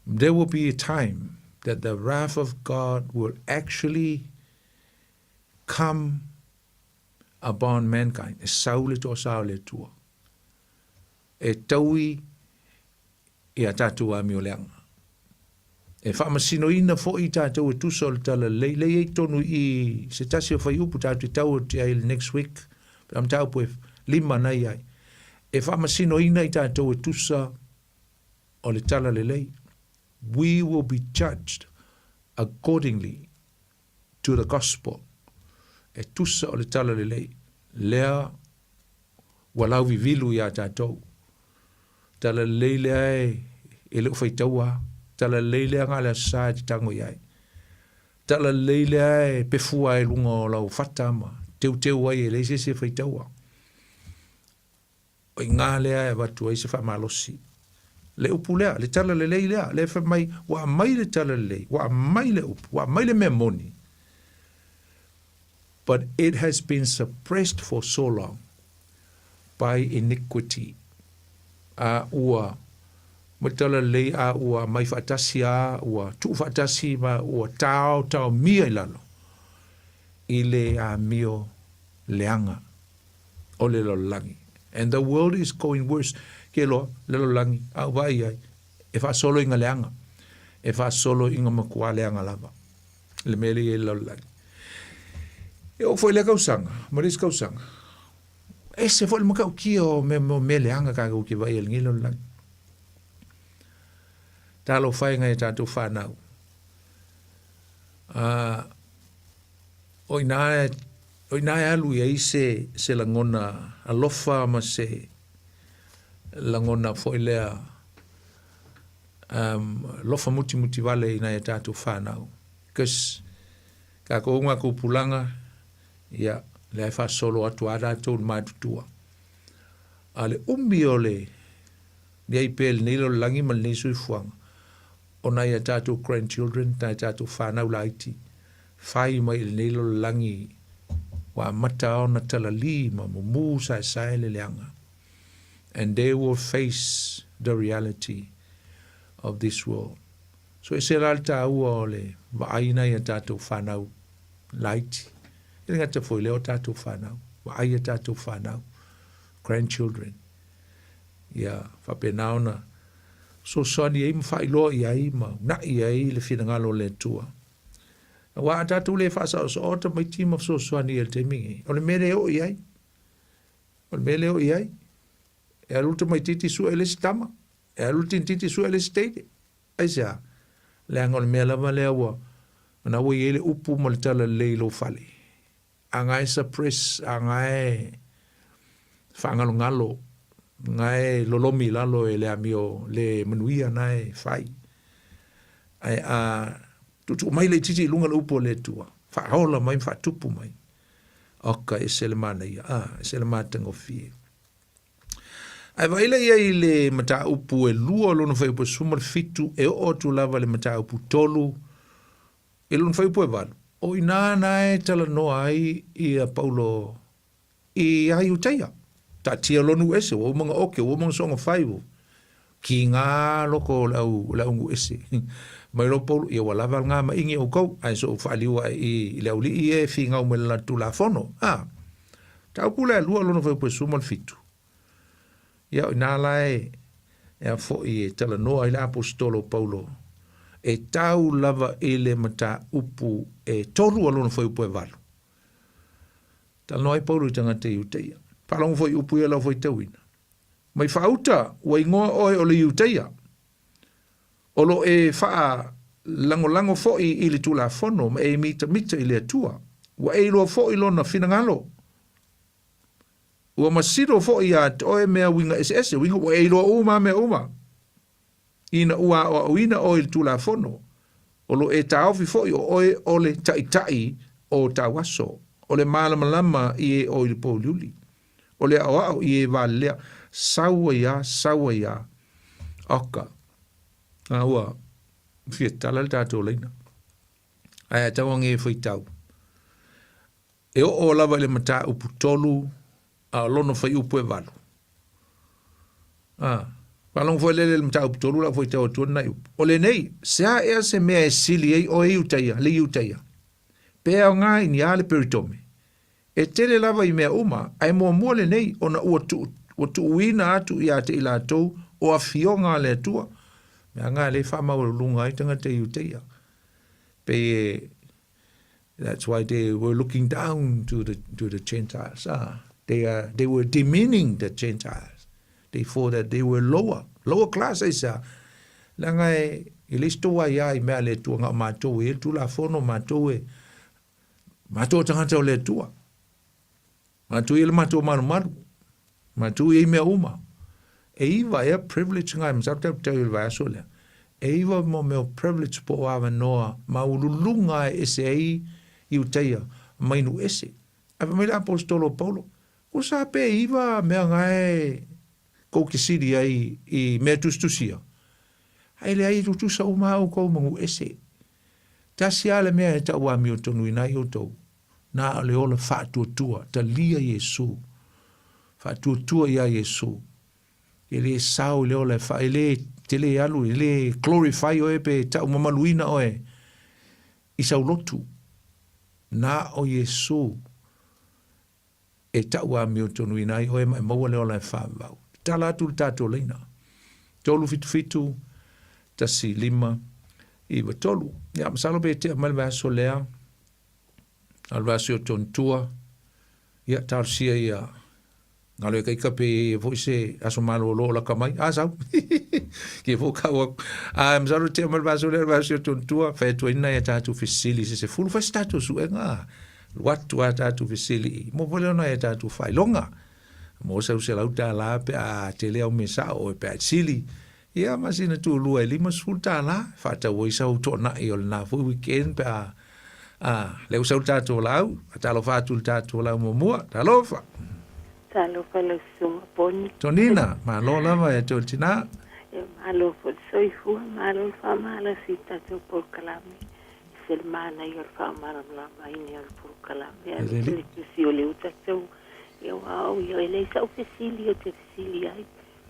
There will be a time that the wrath of God will actually come upon mankind. E sau le toasa o le Atua. E taui i a tatou amioleaga. E faamasinoina foi tatou e tusa o le talalelei, lea e i ai tonu i i se tasi o fuaiupu tatou te tau atu i ai le next week, pe a mataupu e lima na i ai. E faamasinoina i tatou e tusa o le talalelei. We will be judged accordingly to the gospel. E tusa o le talalelei, lea ua lauvivilu iā tatou. Talalelei lea e le o faitaua, talalelei lea na o le Aso Sa e te tago i ai. Talalelei lea e pefua ai i luga o lau fata ma teuteu ai e leai se isi e faitaua. O i ina lea e avatu ai se faamalosi. Le upu lea, le talalelei lea, lea e fai mai, ua aumai le talalelei, ua aumai le upu, ua aumai le mea moni. But it has been suppressed for so long by iniquity. A ua mai le talalelei a ua aumai faatasi a ua tuu faatasi ma ua taotaomia i lalo i le amio leaga o le lalolagi. And the world is going worse. Ke loa, le lalolagi, a u vaai ai, e faasolo i nga leaga, e faasolo i nga matua leaga lava, le mea lea e i ai le lalolagi. E oo foi i lea kausaga, ma le isi kausaga, ese foi le matautia o mea, o mea leaga tatou te vaai ai i lenei lalolagi. Talofa e nai a tatou fanau. Uh, o ina o ina e alu i ai se, se lagona alofa ma se lagona foi lea um, lofa mutimuti vale i nai a tatou whanau. Because kākou ngā kūpulanga, ia, lea e faasolo atu a tatou le matutua. A le umi o le nei pē lenei lalolagi ma lenei soifuaga, o nai a tatou grandchildren, nai a tatou whanau laiti, whai mai i lenei lalolagi ua amata ona talalī ma mumu saesae le leaga. And they will face the reality of this world. So e se la le tāua o le vaai nai a tatou whanau laiti. E le gata foi lea o tatou whanau. Vaai a tatou whanau. Grandchildren. Ia faapena ona fesoasoani ai ma faailoa i ai ma una'i ai le finagalo o le Atua. Aua a tatou le faasaosaoa tamaiti ma fesoasoani i le taimi nei, o le mea lea e oo i ai. O le mea lea e oo i ai, e alu le tamaitiiti sue le isi tama, e alu le tinititi sue le isi teine. Aisea? Leaga o le mea lava lea ua, na ua i ai le upu ma le talalelei i lou fale. A nga e suppress, a nga e whaangalongalo, nga e lolomi i lalo e le amio le manuia na e whai. Ae a tuutuu mai le itiiti i luga le upu a le Atua. Faaola mai ma faatupu mai. Oka, ese le manaia, a, ese le matagofie. Ae vaai la i ai i le mataupu e lua o lona fuaiupu e 17 e oo atu lava i le mataupu tolu i lona fuaiupu e valu, o i ina na e talanoa ai ia Paulo iā Iutaia. Taatia loa nuu ese, ua uma ona oke, ua uma ona soona fai, ua kiga loko o le au, o le au nuu ese. Mai loa Paulo, ia ua lava lena maʻigi oukou, ae so ou faaliu ae i i le aualii ia e finau mai i le latou Tulafono. A, mataupu lea lua lona fuaiupu e 17. Ia o ina la e, e a foi e talanoa ai le aposetolo o Paulo, e tau lava i le mataupu e tolu a lona fuaiupu e valu. Talanoa ai Paulo i tagata Iutaia. Faalogo foi i upu ia lau faitauina. Mai faauta, ua igoa oe o le Iutaia. O lo e faalagolago foi i le Tulafono ma e mitamita i le Atua. Ua e iloa foi lona finagalo. Ua masino foi iā te oe mea uiga eseese, uiga ua e iloa uma mea uma. Ina ua aoaoina oe i le Tulafono, o lo e taofi foi o oe o le Taitai o tauaso, o le malamalama i e o i le pouliuli, o le aoao i e valelea, sau ai a, sau ai a. Oka, a ua fia tala le tatou laina. Ae a tau age e faitau. E oo lava i le mataupu tolu a o lona fuaiupu e valu. A, faalogo foi lele i le mataupu tolu lau faitau atu nai upu. O lenei, se a ea se mea e sili ai oe Iutaia, le Iutaia? Pe aoga i ni a le peritome? E tele lava i mea uma, ae muamua lenei ona ua tuu, ua tuuina atu ia te i latou o afioga a le Atua. Mea nga le faamaualuluga ai tagata Iutaia. Pei e That's why they were looking down to the, to the Gentiles. Ah, they, uh, they were demeaning the Gentiles. They thought that they were lower, lower class ai sa. Leaga e, e le isi ai ia i mea le Atua ngā mātou e, tulafono mātou e, mātou tagata o le Atua. Mātou ia le mātou malumalu. Mātou ia i mea uma. E iwa ea privilege ngai, masalo tau tau i le vaiaso lea. E iwa mo mea o privilege po o avanoa maualuluga e ese ai Iutaia mai nuu ese. Ae fai mai le aposetolo o Paulo, Ko sa pe iwa mea ngae kou te sili ai i mea tusitusia? Ae leai e tutusa uma a oukou ma nuu ese. Tasi a le mea e tau amiotonuina ai outou, Na o le ola faatuatua, talia Iesu. Faatuatua iā Iesu. E le sao i le ola e fa, e le, te le alu, e le glorify oe pe taumamaluina oe i sau lotu. Na o Iesu e tau amiotonuina ai oe ma e maua le ola e faavavau. Tala atu le tatou laina. 377 15 93. Ia, masalo pe tea mai le vaiaso lea, a le vaiaso i o Tonitua, ia, talosia ia Galo e kaika pe ia foi se aso malolo o laka mai. A sau. Ke fo kau aku. A masalo tea mai le vaiaso lea, le vaiaso i o Tonitua, fai atu ai nai a tatou fesili se sefulu, fai se tatou suega. Alu atu a tatou fesili i mo foi lea o nai a tatou faailoga. Mo sau $100 pe a tele au mea sao oe pe a e sili. Ia ma sina tulua e $50 e faatau ai sau toanai o lena foi weekend pe a a lea ua sau le tatou laau. Talofa atu i le tatou laau muamua. Talofa! Talofa lau susuga Poni. Tonina, malo lava e te tina. Ia malo foi le soifua, malo le faamalosi i tatou polokalame. Se le manaia o le faamalamalamaina o le polokalame aemaise le tusi o le uta tou. Ia aua au ia e leai sa'u fesili ou te fesili ai.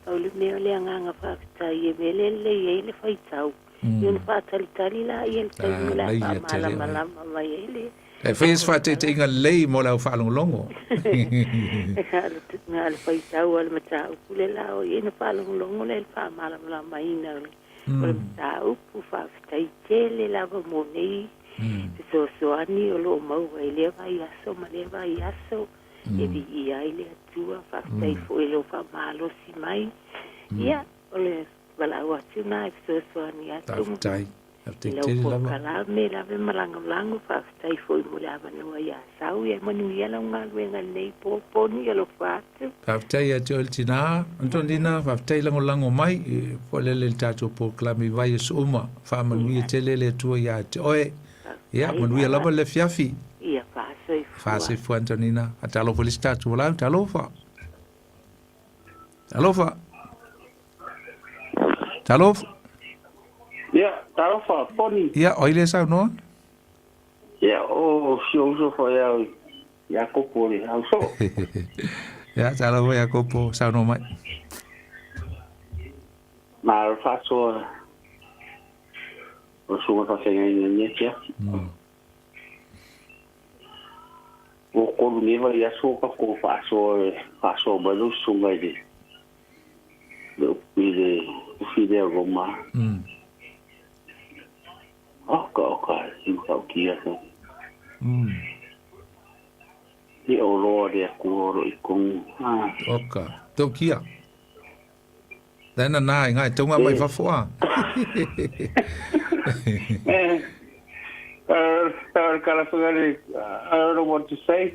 Pau le mea o le agaga faafetai e mea lea e lelei ai le faitau. Ia ona faatalitali laia i le taimi o le a faamalamalama mai ai le E fai se faataitaiga lelei mo le au faalogologo. Na o le faitau a le mataupu le la o i ai na faalogologo lea i le faamalamalamaina o le o le mataupu. Faafetai tele lava mo nei fesoasoani o lo o maua i lea vaiaso ma lea vaiaso e viia ai le Atua. Faafetai foi i lou faamalosi mai. Ia, o le valaau atu lena e fesoasoani atu. Faafetai. I lau polokalame lave ma lagolago. Faafetai foi mo le avanoa ia Sau. Ia manuia lau galuega i lenei po. Poni alofa atu. Faafetai ia te oe le tina Antonina, faafetai lagolago mai i le tatou polokalame i vaiaso uma. Faamanuia tele le Atua ia te oe. Ia, manuia lava le afiafi. Ia, faasoifua. Faasoifua Antonina. Talofa i le isi tatou valaau, talofa. Talofa. Talofa. Ia, talofa, Poni. Ia, o ai lea e saunoa? Ia, o si ou uso foi au Iakopo le ausoo. Ia, talofa Iakopo, saunoa mai. Malo faasoa o susuga faafeagaiga i lenei afiafi. Ua tolu nei vaiaso o tatou faasoa, faasoa mai lau susuga i le le i le ufi lea o Roma. Oka oka i matautia sa. I o loa le Atua o lo i kongu. Oka, taukia. Tena nā, i ngai taunga mai fafo a. I don't know what to say.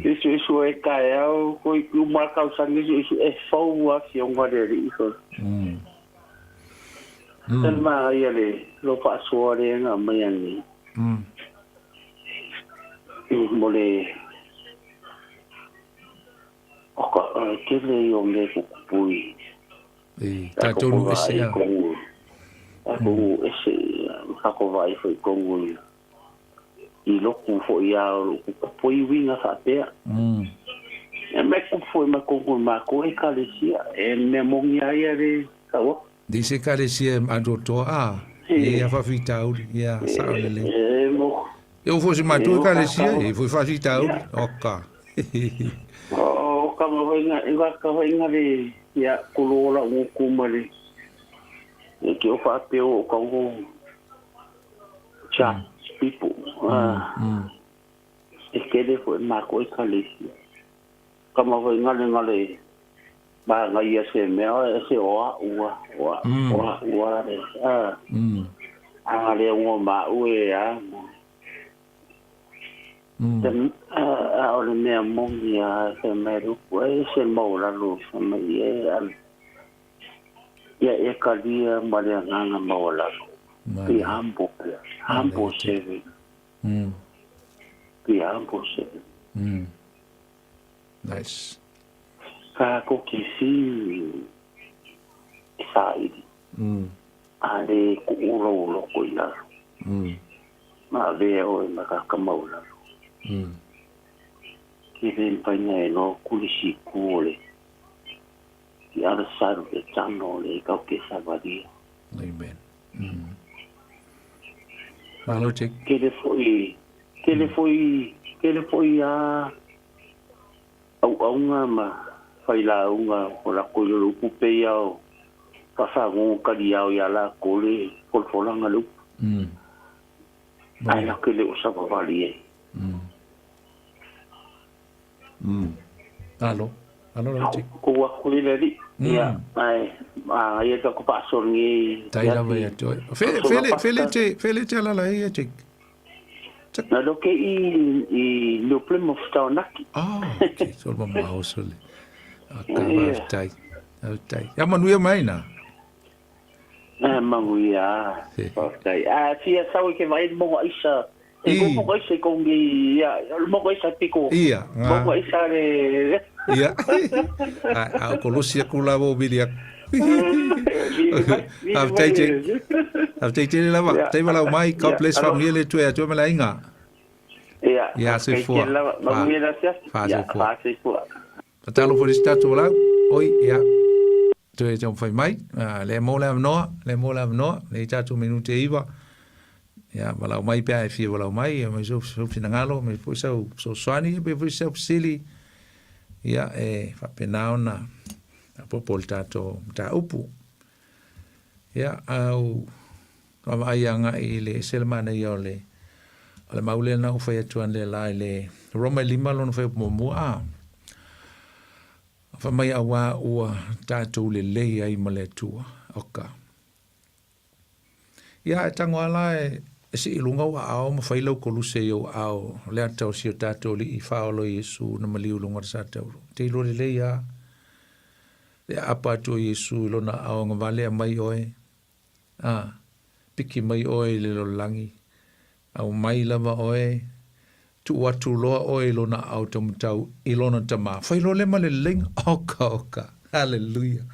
Isu isu e kae au, ko i uma kausaga isu isu e fou a fionga le alii so. Tele manaia le lo faasoa lea na aumai anei. Mo le o ka tele ia o mea tutupu i I tatou nuu ese a. Tatou nuu ese ma tatou vaai foi i tonu i i lotu foi a o lo o tutupu ai uiga faapea. E mea tutupu foi ma tonu i matou ekalesia e mea moni a ia le tau atu. Nei se ekalesia e atoatoa a, e ia faafitauli, ia sao lelei. E oo foi se matou ekalesia, e foi faafitauli, oka. O ka mawaiga, i ka waiga le ia kolo o lau nguku ma le e ke o faapea o ka ngo church people. E kele foi makou ekalesia. Ka mawaiga le ngale Manaia se mea e se o a'u a, o a'u, o a'u a le, a. A le ungo ma'u e a. A, a o le mea moni a se mea lupu e se maualalo sa mai e a ia e kalia ma le agaga maualalo. Be humble pea, humble servant. Be humble servant. Nice. Ka ko ki si i saili. A le kuu lou loko i lalo. Ma avea oe ma ka kamau lalo. Ke le mpaina e loa kuli si ku o le the other side of the tunnel le kau ke savalia. Amen. Malo Jake. Ke le foi, ke le foi, ke le foi a auaunga ma failauga o lakou i lalo upu pei a o faafagogo kaliao ia lakou le folafolaga le upu. Ae lakou e le o savavali ai. Alo, alo lau Jake. Kou aku i le alii. Ia, ae a ia tatou faasoligi ai. Tai lava ia te oe. Fele, fele te, fele te alala ai ia Jake. Na loke i i New Plymouth Taranaki. Oh, okay. So ma mau so le. Aka faafetai. Faafetai. Ia manuia mai na. Na manuia. Faafetai. A fia sau ke vai mo aisa. E ko mo aisa ko ngi ia mo aisa piko. Ia. Mo aisa le. Ia. A a ko losi aku la o bili aku. Faafetai te. Faafetai tele lava. Faafetai valaau mai. God bless faamanuia le Atua ia te oe ma le aiga. Ia. Ia soifua. Manuia le asiasi. Fa soifua. Tatalo foi le isi tatou valaau. Oi, ia. Toe taumafai mai. Lea mo le avanoa, lea mo le avanoa. Lea i tatou minute e iva. Ia, valaau mai pe a e fia valaau mai, ia mai sou, sou finagalo, mai foi sau fesoasoani, pe foi sau fesili. Ia, e faapena ona faaopoopo i le tatou mataupu. Ia, a ua vaavaai agai i le ese le manaia o le o le mau lea na ou fai atu analeila i le Roma e lima lona fuaiupu muamua, a fai mai auā ua tatou lelei ai ma le Atua. Oka. Ia, e tago lava la e sii i luga ou aao ma fai lau koluse i ou aao le ata o si o tatou Alii faaola o Iesu na maliu i luga o le sa tauro. E te iloa lelei lava. Le aapa atu o Iesu i lona aao agavale aumai oe, a, piki mai oe i le lalolagi, aumai lava oe, tuu atu loa oe i lona aao taumatau i lona Tama. Fai loa lea ma le leleiga. Oka, oka. Haleluia.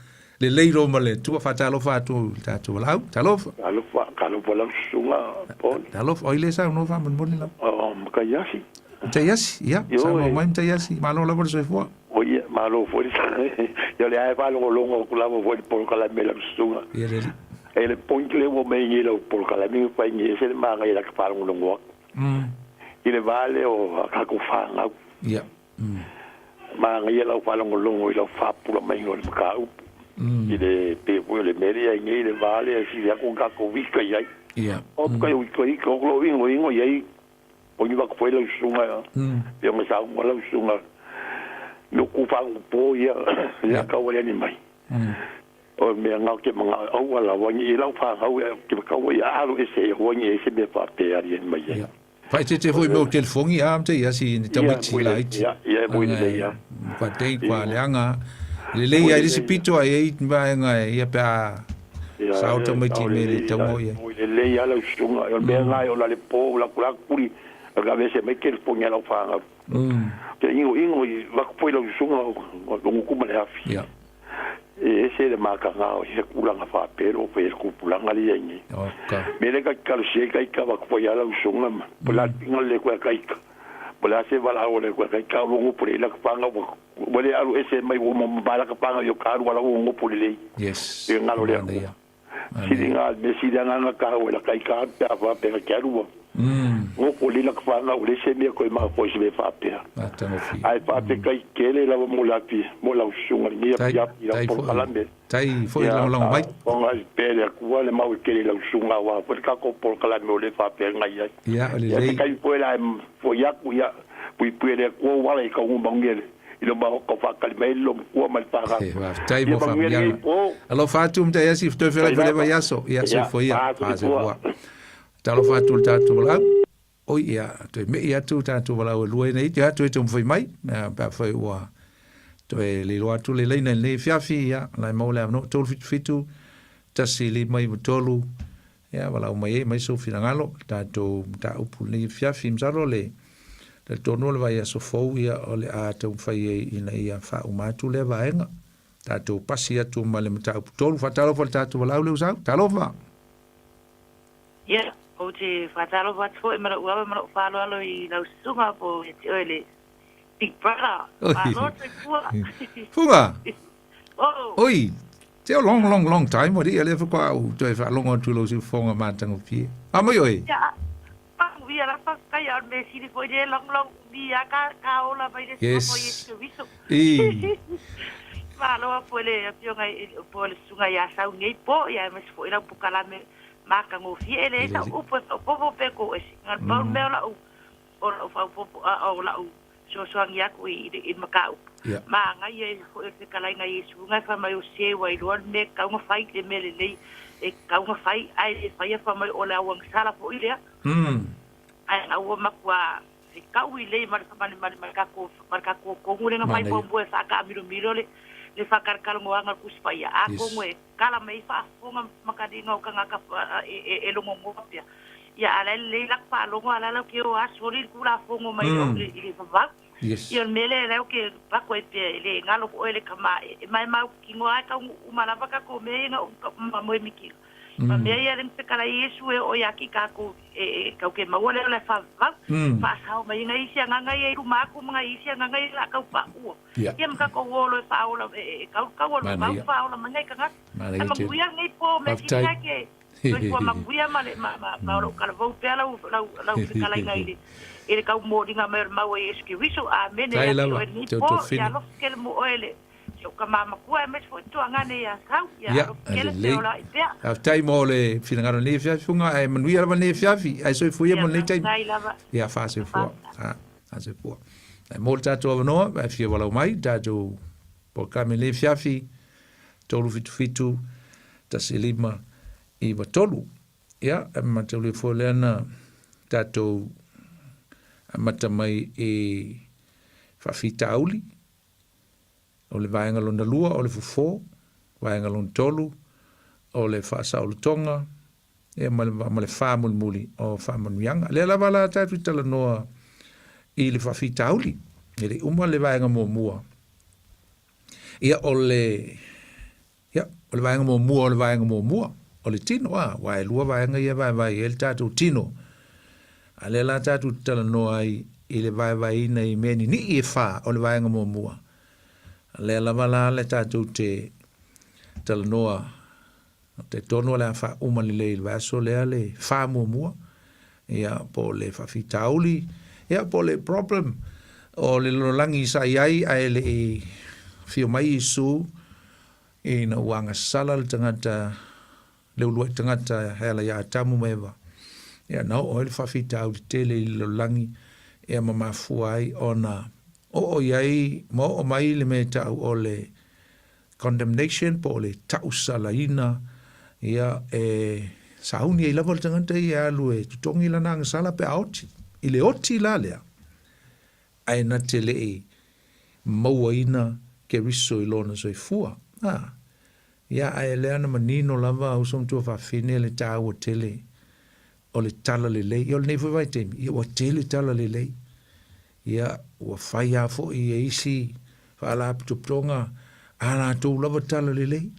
Lelei loa ma le Atua. Faatalofa atu i le tatou valaau. Talofa. Talofa, talofa lau susuga Paul. Talofa. Oi le saunoa faamolemole lava. Oh, Mataiasi. Mataiasi, ia, saunoa mai Mataiasi. Malo lava le soifua. O ia, malo foi le Ia o lea lava e faalogologo atu lava foi i le polokalame a lau susuga. Ia le alii. E le point lea ua aumai nei i lau polokalame ua fai nei, e ese le manaia i laka faalogologo atu. I le va lea o a tatou fanau. Ia. Manaia lau faalogologo i lau faapula maiga o le mataupu. I le pei foi o le mea lea i ai nei le va lea e sili atu ona tatou ika i ai. Ia. O ka ika, o lou igoigo i ai Poni waka foi lau susuga pei ona saunoa lau susuga me o ku faagupo ia ia kau ale ani mai. O mea ngau ke manga aua lava ni i lau whanau e ke kau ia alu ese e hoa ni e se mea whapea ali ani mai ai. Faaeteete foi mea o telefogi a te ia si ni tamaiti laiti. Ia, ia, moi lelei ia. Kua tei, kua leaga. Lelei ai le isi pito ai ei vaega e ia pe a sao tamaiti i mea le tauga o i ai. Moi lelei a lau susuga. O le mea lena e ola le po, la kula kuli, ka vese mai telefoni a lau whanau. Te ingo ingo i vaku foi lau susuga o longu kuma le afi. Ia. E ese le makanga o he kulanga whapero o whai kupulanga le ia nei. Oka. Me le ka kalosia i kaika vaku foi a lau susuga ma. Po la pinga le koe kaika. Po la se wala o le koe kaika o longu pule i laka whanga ua le alu ese mai ua mo laka whanga i o ka alu ala ua ngopo le lei. Yes. E ngalo le aku. Sili ngā me sili anganga ka o la kai ka pe a pe ka kia rua. Ngopo le laka whanga o le se mea koe maa koe se me whapea. Ai whape kai kele lawa mo la pi mo lau susunga ni a pia pi lau polokalame. Tai foi lagolago mai. Onga i pele akua le mau i kele lau susunga wa foi ka ko polokalame o le whapea ngai ai. Ia o lelei. Ia te kai foi la foi aku ia pui pui le akua wala i ka ungu maungele. I lo mau ka whakali mai lo mkua mai whaka. He, faafetai mo faamanuiaga. Alofa atu Mataia toe feolai foi lea vaiaso. Ia, soifua ia. Soifua. Talofa atu i le tatou valaau. Oi, ia, toe me'i atu tatou valaau e lua nei, ia, toe taumafai mai, pe afai ua toe liloa atu le laina i lenei afiafi, ia, la e maua le avanoa, 377 153, ia, valaau mai ai, aumai sou finagalo, le tatou mataupu i lenei afiafi. Masalo le talitonu o le vaiaso fou, ia, o le a taumafai ai ina ia faauma atu lea vaega. Tatou pasi atu ma le mataupu tolu. Faatalofa i le tatou valaau lea ua sau. Talofa! Ia, ou te faatalofa atu foi ma lou ava ma lou faaaloalo i lau susuga po o ia te oe le Big Brother. Malo soifua. Fuga! Oh! Oi! Te o long, long, long time, o ria lea whakoa au toe whaalongo atu lau siufonga mātangofie. A mai oe? Ia, manuia la whakakai a o le mea sili foi le long, long umi a ka, ka ola mai le Yes. suafa o Iesu Keriso. I. Malo a po le afioga i, po le susuga ia Sau nei po, ia aemaise foi lau pokalame Matagofie e leai sau upu e faaopoopo pe ko ese. Na o le pau le mea o lau o lau faaopoopo a o lau fesoasoani atu i i le mataupu. Manaia ai foi o le fetalaiga a Iesu na e fai mai o se ua iloa le mea e tatau ona fai, le mea lelei e tatau ona fai, ae le faia fai mai o le auagasala foi lea. Ae na ua matua fetau lelei ma le ma le ma le tatou ma le tatou tonu lea na fai muamua e faataamilomilo le le faatalatalanoaga o le Tusi Paia. Atonu e Kala mai faafofoga ma taliga o tagata e logonoa pea. Ia, a la e lelei lak faalogo, a la lau ke o a soli le Tulafono mai i le vavau. Ia, o le mea lea lau ke pako ai pea, e le galo oe le kama e maemau kino a e taunuu uma lava tatou mea ia na uma moe mikina. Ma mea ia le fetalai Iesu e oo ia ki tatou e tau ke maua lea o le vavau. Faasao mai nai isi agaga ia i luma atu ma nai isi agaga ia o le a tau paua. Ia ma tatou o loa e faaola e kaukau o le vavau faaola mai nai tagata. Ae manuia lenei po mea sili lea ke soifua manuia ma le ma ma ma o lou talavou pea lau lau lau fetalaiga i le i le taumoliga mai o le mau a Iesu Keriso. Amene Faafetai ia te lava, oe lenei po, Tofina. ia alofa tele mo oe le si ou tama matua aemaise foi tuagane ia Sau, ia Ia, alofa tele lelei. feola ai pea. Faafetai mo le finagalo i lenei afiafi fuga, ae manuia lava lenei afiafi, ae soifua ia Ia mo lenei taimi. faafetai lava. Ia, faasoifua. Faafetai. Ha, faasoifua. Ae mo le tatou avanoa, e fia walau mai, tatou polokalame lenei afiafi, 377 15 93. Ia, e mataulia foi lea na tatou amata mai i faafitauli. O le vaega lona lua o le fofo, vaega lona tolu o le faasaolotoga, ia ma le, ma le fa mulimuli o faamanuiaga. Lea lava la tatou talanoa i le faafitauli. E le uma le vaega muamua. Ia o le ia o le vaega muamua o le vaega muamua o le tino a aua e lua vaega ia e vaevae i ai le tatou tino. A lea la tatou te talanoa ai i le vaevaeina i mea ninii e fa o le vaega muamua. A lea lava la le tatou te talanoa Ou te talitonu o le a faauma lelei i le vaiaso lea le fa muamua, ia, po o le faafitauli, ia, po o le problem o le lalolagi sa i ai ae le i afio mai Iesu, ina ua agasala le tagata, le uluai tagata e ala ia Atamu ma Eva, ia, na oo ai le faafitauli tele i le lalolagi, ia, ma mafua ai ona oo i ai ma oo mai le mea e tau o le condemnation po o le tausalaina, ia, e sauni ai lava le tagata ia e alu e totogi lana agasala pe a oti. I le oti la lea, ae na te le i mauaina Keriso i lona soifua. A, ia, ae lea na manino lava uso ma tuafafine le taua tele o le tala lelei. Ia o lenei foi vaitaimi, ia ua tele tala lelei. Ia, ua fai lava foi e isi faalapotopotoga a latou lava tala lelei.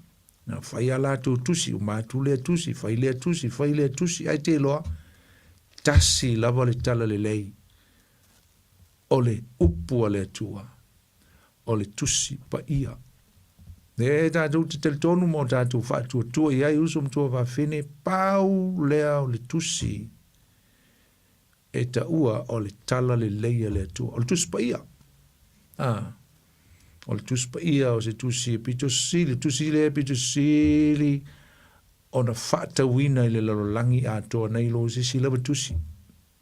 Na fai a latou tusi, uma atu lea tusi, fai lea tusi, fai lea tusi, ae te iloa, tasi lava le tala lelei o le upu a le Atua, o le tusi paia. E tatou te talitonu ma o tatou faatuatua i ai uso ma tuafafine, pau lea o le tusi e taua o le tala lelei a le Atua. O le Tusi Paia. Ah, o le Tusi Paia o se tusi e pito sili, tusi lea e pito sili ona faatauina i le lalolagi atoa nei lo se isi lava tusi.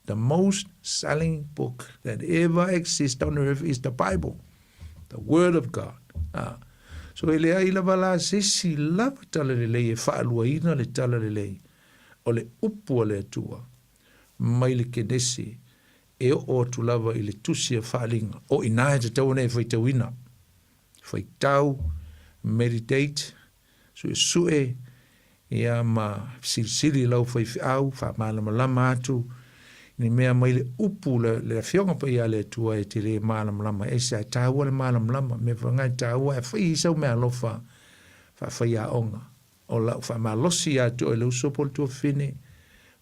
The most selling book that ever exists on earth is the Bible, the Word of God. Ah. So e leai lava la se isi lava tala lelei e faaluaina le tala lelei o le upu a le Atua mai le Kenese e oo atu lava i le Tusi a Faaaliga, o i ina e tatau ona e faitauina, faitau, meditate, suesue, ia ma fesilisili i lau faifeau, faamalamalama atu ni mea mai le upu le, le Afioga Paia a le Atua e te le malamalama ese, ae taua le malamalama, mea foi lena e taua, e fai ai sau meaalofa faafaiaoga. O lau faamalosi ia te oe le uso po o le tuafafine,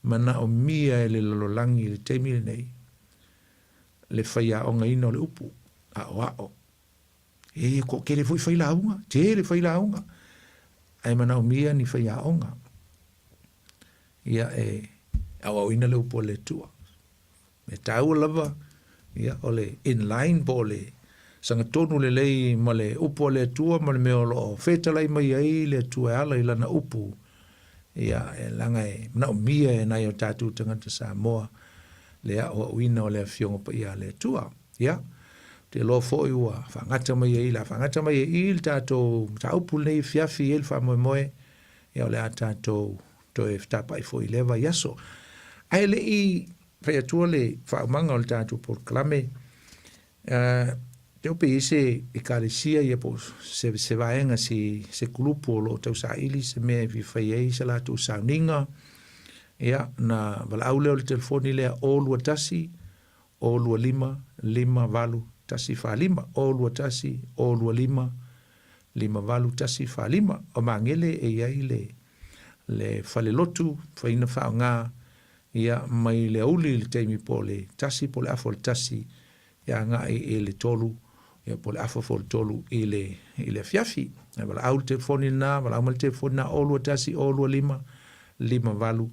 manaomia e le lalolagi i le taimi lenei le faiaogaina o le upu, aoao. E toatele foi failauga, tele failauga, ae manaomia ni faiaoga ia e aoaoina le upu a le Atua. Mea taua lava, ia, o le in line po o le sagatonu lelei ma le upu a le Atua ma le mea o lo o fetalai mai ai le Atua e ala i lana upu, ia, e leaga e manaomia e nai o tatou tagata Samoa le aoaoina o le Afioga Paia a le Atua. Ia, ou te iloa foi ua faagata mai ai, o le a faagata mai ai i i le tatou mataupu lenei afiafi i ai le faamoemoe, ia o le a tatou toe fetapai foi i lea vaiaso. Ae le i fai atua le faaumaga o le tatou polokalame, uh, te ope i se ekalesia ia po se, se vaega se, se kulupu o loo tausaili se mea e fia fai ai se latou sauniga, ia, na valaau lea o le telefoni lea o 21 o 25 58 145 o 21 o 25 58145. O Magele e i ai le, le falelotu faina faaaoga ia mai le auli i le taimi po o le tasi po o le afa o le tasi ia agai i le tolu ia po o le afa foi o le tolu i le, i le afiafi. E valaau le telefoni lena, valaau mai le telefoni lena 021 025 58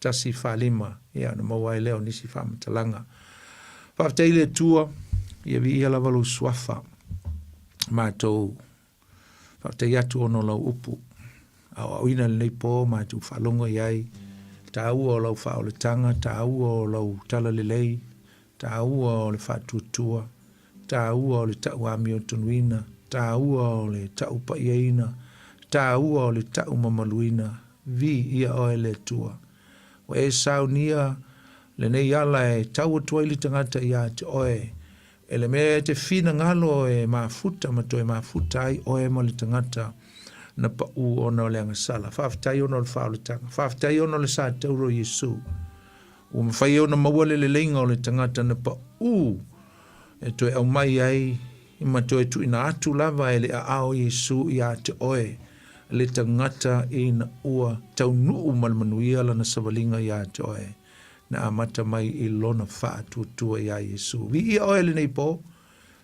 145, ia ona maua ai lea o nisi faamatalaga. Faafetai i le Atua, ia viia lava lou suafa. Matou faafetai atu ona o lau upu. Aoaoina lenei po matou faalogo i ai, taua o lau faaolataga, taua o lau talalelei, taua o le faatuatua, taua o le tau amiotonuina, taua o le tau paiaina, taua o le tau mamaluina, Viia oe le Atua. Ua e saunia lenei ala e tau atu ai le tagata ia te oe. E le mea e te finagalo e mafuta ma toe mafuta ai oe ma le tagata na paʻū ona o le agasala. Faafetai ona o le faaolataga. Faafetai ona o le sa taura o Iesu. Ua mafai ai ona maua le leleiga o le tagata na paʻū e toe aumai ai ma toe tuuina atu lava e le aao o Iesu ia te oe le tagata ina ua taunuu ma le manuia lana savaliga ia te oe na amata mai i lona faatuatua iā Iesu. Viia oe lenei po,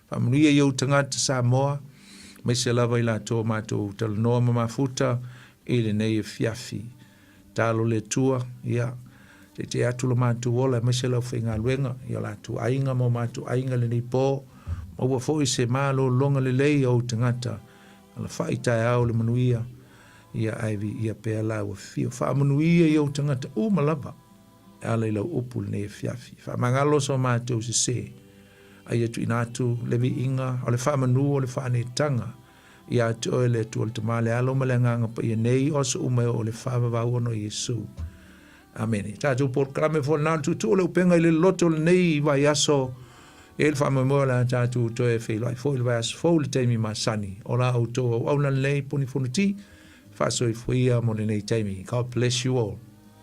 faamanuia i ou tagata Samoa, aemaise lava i latou o matou talanoa ma mafuta i lenei afiafi. Talo le Atua, ia, teitei atu lo matou ola aemaise le aufaigaluega i o latou aiga ma o matou aiga i lenei po, maua foi se malologa lelei a ou tagata, alafai taeao le manuia, ia ae viia pea lau afio. Faamanuia i ou tagata uma lava e ala i lau upu i lenei afiafi. Faamagalo so matou sese, a ia tuuina atu le viiga o le faamanu o le faaneetaga ia te oe le Atua le Tama, le Alo ma le Agaga Paia nei o aso uma e oo i le faavavau ona o Iesu. Amene. Tatou polokalame foi lena o le tuutuu o le upega i le loloto o lenei vaiaso e le faamoemoe o le a tatou toe feiloai foi i le vaiaso fou i le taimi masani. O la outou auauna lenei Puni Fonoti, faasoifua ia mo lenei taimi. God bless you all.